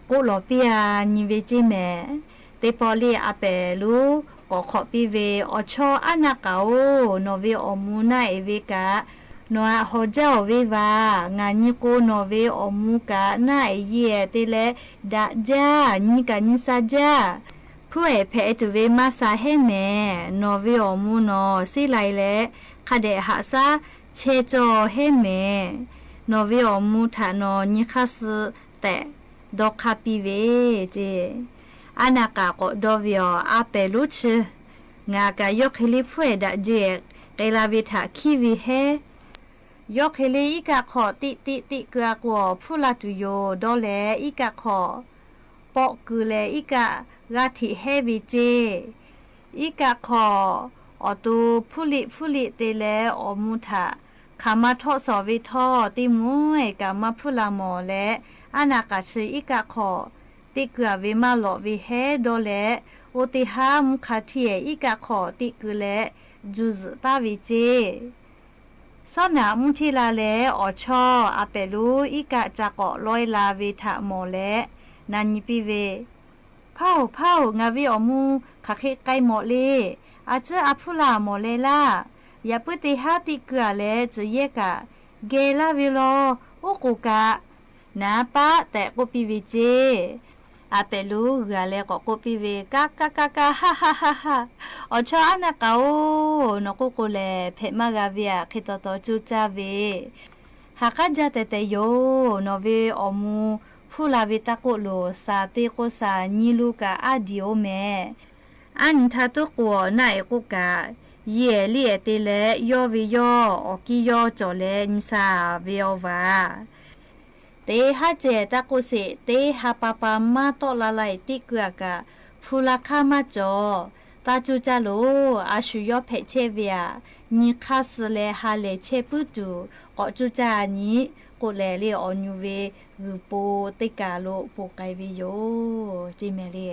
k'oˆ lawˬ piˇ a nyi ve ceˇ mehˍ. Teˇ pawˆ le a pehˍ lonˉ k'awꞈ hk'awꞈ piˇ ve, Awˬ chawˇ Aˉ naˆ k'aˍ-oˬ, nawˬ ve awˬ mvuh naˆ ehˍ ve kaꞈ nawˬ aꞈ hawˬ jaˇ-oˬ ve vaˬ. Ngaˬ nyi k'o, nawˬ ve awˬ mvuh kaꞈ naˆ ehˍ yeˇ ehˍ te leh daꞈ jaˇ, nyi kaꞈ nyi sha jaˇ. Hpfuhˇ ehˍ hpehꞈ tuˬ ve maˇ sha hehˉ mehˍ. Nawˬ ve awˬ mvuh nawˬ seˉ lai leh, hk'a dehꞈ haꞈ shaˉ chehˇ cawˇ hehˉ mehˍ. Nawˬ ve awˬ mvuh htaꞈ nawˬ nyi hk'aˇ suh tehꞈ dawˇ hk'aˇ piˇ ve ceˇ. Aˉ naˆ k'aˍ k'awꞈ dawˇ ve, Awˬ, a pehˍ lonˉ chi, ngaˬ kaꞈ yawˇ hk'e le hpfuhˇ ehˍ daꞈ jeˇ k'ai la ve htaꞈ hkiˉ ve hehˉ. Yawˇ hk'e le iˉ kaˆ hk'aw teˆ teˆ teˆ keu a k'o, awˬ hpfuhˇ la tuˬ yoˬ dawˇ leh, iˉ kaˆ hk'aw pawˆ keu leh iˉ kaˆ g'aˇ hteꞈ hehˉ ve ceˇ. Iˉ kaˆ hk'aw awˬ to hpfuhˇ liˆ hpfuhˇ liˆ te leh awˬ mvuh htaꞈ hk'aˬ ma htawˆ shawˍ ve htawˇ, teˇ mvuhˇ ehˍ kaꞈ maˇ hpfuhˇ la mawˬ leh, Aˉ naˆ k'aˍ chi iˉ kaˆ hk'aw teˆ keu a ve maˇ lawꞈ ve hehˉ dawˇ leh, oˇ teˇ haˉ mvuhˇ hk'a htiˇ ehˍ iˉ kaˆ hk'aw teˆ keu leh juˇ zuhꞈ taˍ ve ceˇ. Sawˉ naꞈ mvuhˇ hteˇ la leh, awˬ chawˇ a pehˍ lonˉ iˉ kaˆ ca k'awꞈ lawehˇ la ve htaꞈ mawˬ leh na nyi piˇ ve, Hpaˇ-oˬ, hpaˇ-oˬ, ngaˬ ve awˬ mvuh hk'aˬ hk'e k'ai mawˬ le. A ciˉ a hpfuhˇ la mawˬ leh laˇ. Yaꞈ puiˉ teˇ haˉ teˆ keu a leh tcuh yehˇ kaꞈ geh laˇ ve law. Oˉ k'oˍ kaꞈ naˍ paˆ tehꞈ k'oˆ piˇ ve ceˇ. A pehˍ lonˉ g'uiˬ a leh k'awꞈ k'oˆ piˇ ve, Kaˇ kaˇ kaˇ kaˇ, haˆ haˆ haˆ haˆ. Awˬ chawˇ Aˉ naˆ k'aˍ-oˬ, nawˬ k'oˆ k'o lehˬ hpehꞈ maˇ g'a ve aꞈ, hk'e taw taw coˇ caˇ ve, ha k'aˉ jaˇ tehꞈ tehꞈ yoˬ. Nawˬ ve awˬ mvuh hpfuhˇ la ve taˇ k'oˆ loˬ, shaˍ te k'o shaˍ, nyi lu kaꞈ aˉ diˍ oˇ mehˍ. Aˉ nyi htaˇ tuˉ k'o, awˬ naˆ ehˍ k'oˆ kaꞈ, yeˇ ehˍ liˇ ehˍ te leh yawˇ ve yawˇ awˬ kiˇ yawˇ cawˬ leh nyi sha ve awˬ vaˬ. Teˇ haˉ ceh taˇ k'oˆ sheˍ, teˇ ha pa pa maˇ tawˆ la la e teˇ keu a kaꞈ hpu la hk'aˇ maˇ cawˬ. Taˇ cuˇ caˇ loˬ. A shu yawˇ hpehꞈ chehˇ ve aꞈ, nyi hk'aˇ suh leh ha lehˬ chehˇ puiˉ tuˬ k'awꞈ cuˇ caˇ nyi k'oˆ leh le, awˬ nyu ve g'uiˬ po teˇ kaˬ lo po k'ai ve yoˬ ceˇ mehˍ le.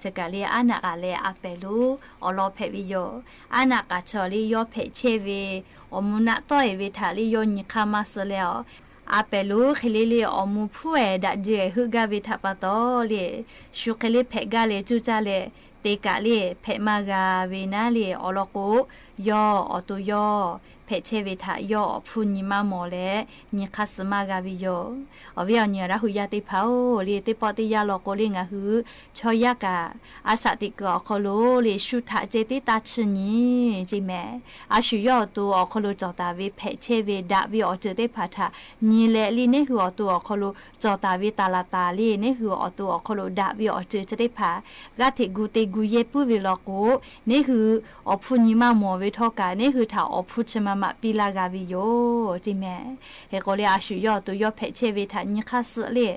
Chi kaꞈ le, Aˉ naˆ k'aˍ leh a pehˍ lonˉ awˬ lawn hpehꞈ ve yoˬ. Aˉ naˆ k'aˍ chi le yawˇ hpehꞈ chehˇ ve awˬ mvuh naˆ tawˆ e ve htaꞈ le yawˇ nyi hk'aˇ maˇ suh leh, a pehˍ lonˉ hk'e le le awˬ mvuh hpfuhˇ ehˍ daꞈ jehˬ heuˆ gaˇ ve htaꞈ pa taw le, shu hk'e le hpehꞈ gaˇ leh cuˇ caˇ leh te kaꞈ le hpehꞈ maˇ g'a ve naˉ le, awˬ lawn k'o, yawˇ awˬ to yawˇ hpehꞈ chehˇ ve htaꞈ yawˇ awˬ hpfuhˇ nyi maˇ mawˬ leh nyi hk'aˇ suh maˇ g'a ve yoˬ. Awˬ viˉ awˬ nyi Laˇ hu yaˇ teˇ hpaˍ-oˬ, le teˇ pawˆ teˇ yanˇ law k'o le ngaˬ hui chaw yaˇ kaꞈ a shaꞈ teꞈ kuiˬ awˬ hk'aw lo le shu htaꞈ ceh tiˉ taˇ chiˇ nyi ceˇ mehˍ. A shu yawˇ awˬ to awˬ hk'aw lo cawˬ taˍ ve hpehꞈ chehˇ ve daꞈ ve awˬ ceuˬ teˇ hpaˍ htaꞈ nyi leh le, neˇ hui awˬ to awˬ hk'aw lo cawˬ taˍ ve taˍ laˬ taˍ le, neˇ hui awˬ to awˬ hk'aw lo daꞈ ve awˬ ceuˬ chi teˇ hpaˍ g'aˇ hteꞈ gu te gu yehˇ puiˉ ve law k'o, neˇ hui awˬ hpfuhˇ nyi maˇ mawˬ ve htawˇ kaꞈ, neˇ hui htaꞈ awˬ hpfuhˇ chi ma maꞈ piˇ laˇ g'a ve yoˬ ceˇ mehˍ. Hk'e k'o le, a shu yawˇ awˬ to yawˇ hpehꞈ chehˇ ve htaꞈ nyi hk'aˇ suh le,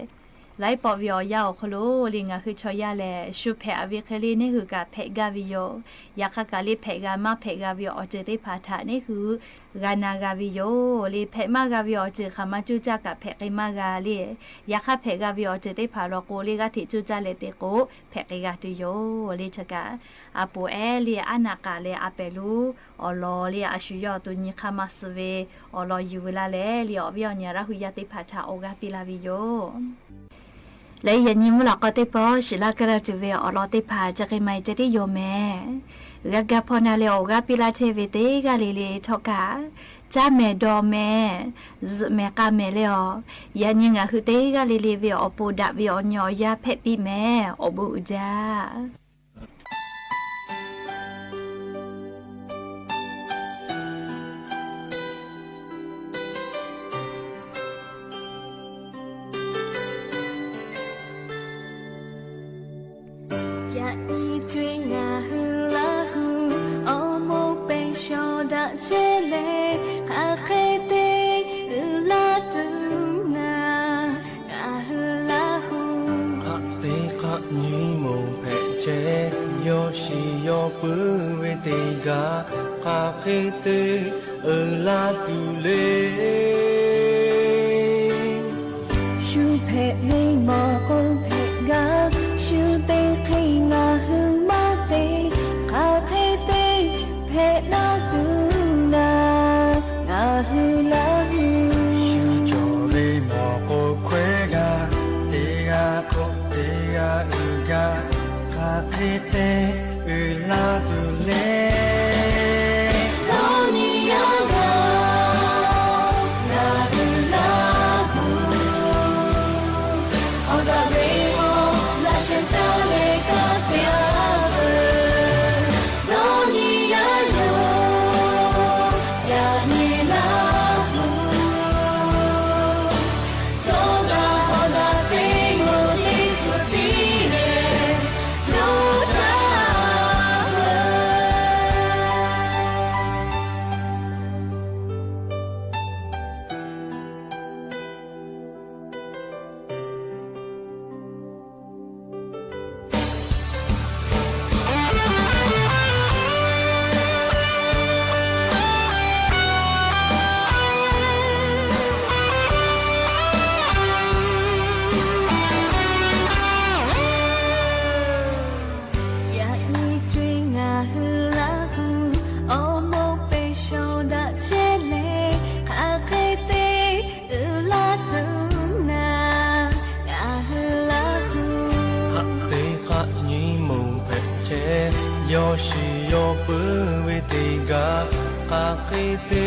laiˉ pawˆ ve awˬ yanˇ awˬ hk'aw lo le ngaˬ hui chaw yaˇ lehˬ shu hpehꞈ a ve hk'e le neˇ hui kaꞈ hpehꞈ gaˇ ve yoˬ. Yaꞈ hk'aˇ kaꞈ le hpehꞈ g'a maˇ hpehꞈ g'a ve awˬ ceuˬ teˇ hpaˍ htaꞈ neˇ hui g'a na g'a ve yoˬ. Le hpehꞈ maˇ g'a ve awˬ ceuˬ hk'aˬ ma cuˇ caˇ kaꞈ hpehꞈ k'ai maˇ g'a le. Yaꞈ hk'aˇ hpehꞈ g'a ve awˬ ceuˬ teˇ hpaˍ law k'o le g'aˇ hteꞈ cuˇ caˇ leh te k'o hpehꞈ k'ai g'a tuˬ yoˬ le. Chi kaꞈ a poˍ ehˉ le Aˉ naˆ k'aˍ leh a pehˍ lonˉ awˬ lawn le a shu yawˇ awˬ to nyi hk'aˇ maˇ suh ve awˬ lawn yuˬ veu laˇ leh le, awˬ viˉ awˬ nyi Laˇ hu yaˇ teˇ hpaˍ htaꞈ awˬ g'aˇ piˇ laˇ ve yoˬ. Leh yaꞈ nyi mvuhˇ lawꞈ k'aw teˇ pawˆ shiˍ laˇ kaˇ laˇ tuˬ ve awˬ lawn teˇ hpaˍ chi hk'e maˇ heˆ, ca tiˉ yonˍ mehˍ. G'a ga hpaw na leh awˬ g'aˇ piˇ laˇ chehˇ ve teˇ g'aˇ le le htawˇ kaꞈ, caˇ mehˍ dawˬ mehˍ, zuhꞈ mehˍ k'a mehˍ leh awˬ, yaꞈ nyi ngaˬ hui teˇ g'aˇ le le ve awˬ pon daꞈ ve awˬ nyi awˬ yanˇ hpehꞈ piˇ mehˍ. Awˬ bon uiˍ jaˇ. Yaꞈ nyi co-e ngaˬ hui Laˇ huˍ awˬ moˍ pehˬ shawˍ daꞈ chehˇ leh, hk'aˬ hk'e te uiˍ la tuˬ naˍ, ngaˬ hui Laˇ huˍ. Hk'aˬ te hk'aˬ nyi moˍ hpehꞈ chehˇ, yawˇ shiˍ yawˇ puiˉ ve teˇ g'aˇ, hk'aˬ hk'e te uiˍ la tuˬ le. Shu hpehꞈ ve mawˬ k'o hpehꞈ gaˇ, shu te hk'e ngaˬ hui maˇ te, hk'aˬ hk'e te hpehꞈ la tuˬ naˍ, ngaˬ hui Laˇ huˍ. Shu cawˬ ve mawˬ k'o hkawehˇ gaˇ, teˇ g'aˇ hk'oˆ teˇ g'aˇ uiˍ gaˇ, hk'aˬ hk'e te uiˍ la tuˬ le. Dawˇ nyi yaˇ gaˬ, ngaˬ hui Laˇ huˍ. Awˬ daꞈ ve hk'aw laꞈ sheh caˇ leh kaˇ te-a peuˬ. Dawˇ nyi yaˇ yoˬ, yaꞈ nyi Laˇ huˍ. Tawˇ daꞈ hawˍ daꞈ teˇ moˍ teˇ suhˍ tiˉ leh, coˇ caˇ peuˬ. Yaꞈ nyi co-e ngaˬ hui Laˇ huˍ awˬ moˍ pehˬ shawˍ daꞈ chehˇ leh, hk'aˬ hk'e te uiˍ la tuˬ naˍ, ngaˬ hui Laˇ huˍ. Hk'aˬ te hk'aˬ nyi moˍ hpehꞈ chehˇ, yawˇ shiˍ yawˇ puiˉ ve teˇ g'aˇ, hk'aˬ hk'e te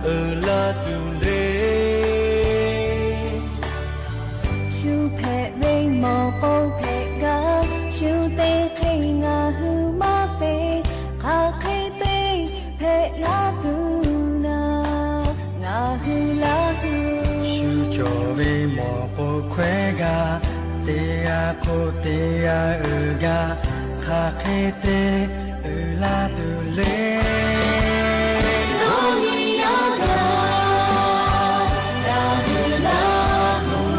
uiˍ la tuˬ le. Shu hpehꞈ ve mawˬ k'o hpehꞈ gaˇ, shu te hk'e ngaˬ hui maˇ te, hk'aˬ hk'e te hpehꞈ la tuˬ naˍ, ngaˬ hui Laˇ huˍ. Shu cawˬ ve mawˬ k'o hkawehˇ gaˇ, teˇ g'aˇ hk'oˆ teˇ g'aˇ uiˍ gaˇ, hk'aˬ hk'e te uiˍ la tuˬ le. Dawˇ nyi yaˇ gaˬ, ngaˬ hui Laˇ huˍ.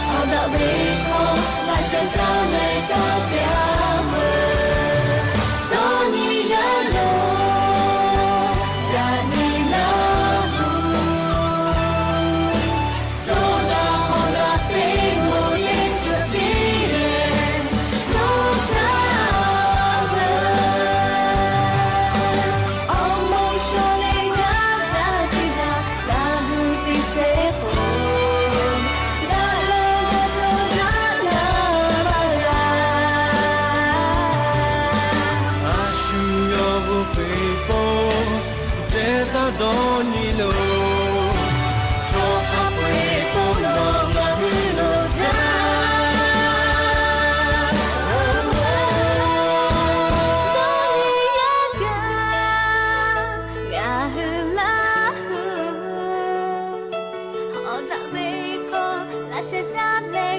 Awˬ daꞈ ve hk'aw laꞈ sheh caˇ leh kaˇ te-a peuˬ. Dawˇ nyi yaˇ yoˬ, yaꞈ nyi Laˇ huˍ. Tawˇ daꞈ hawˍ daꞈ teˇ moˍ teˇ suhˍ tiˉ leh, coˇ caˇ peuˬ. Awˬ moˍ shawˍ leh yaˇ taˇ ceˇ daꞈ, Laˇ huˍ teˇ chehˇ k'o, daꞈ leh g'a cawˬ daꞈ la maˇ g'a. A shu yawˇ g'oˇ peˬ pon, teˇ taˇ dawˇ nyi loˬ. Chaw hk'a peu-eˬ k'oˆ lawˬ ngaˬ hui loˍ jaˇ. Dawˇ nyi yaˇ gaˬ, ngaˬ hui Laˇ huˍ. Awˬ daꞈ ve hk'aw laꞈ sheh caˇ leh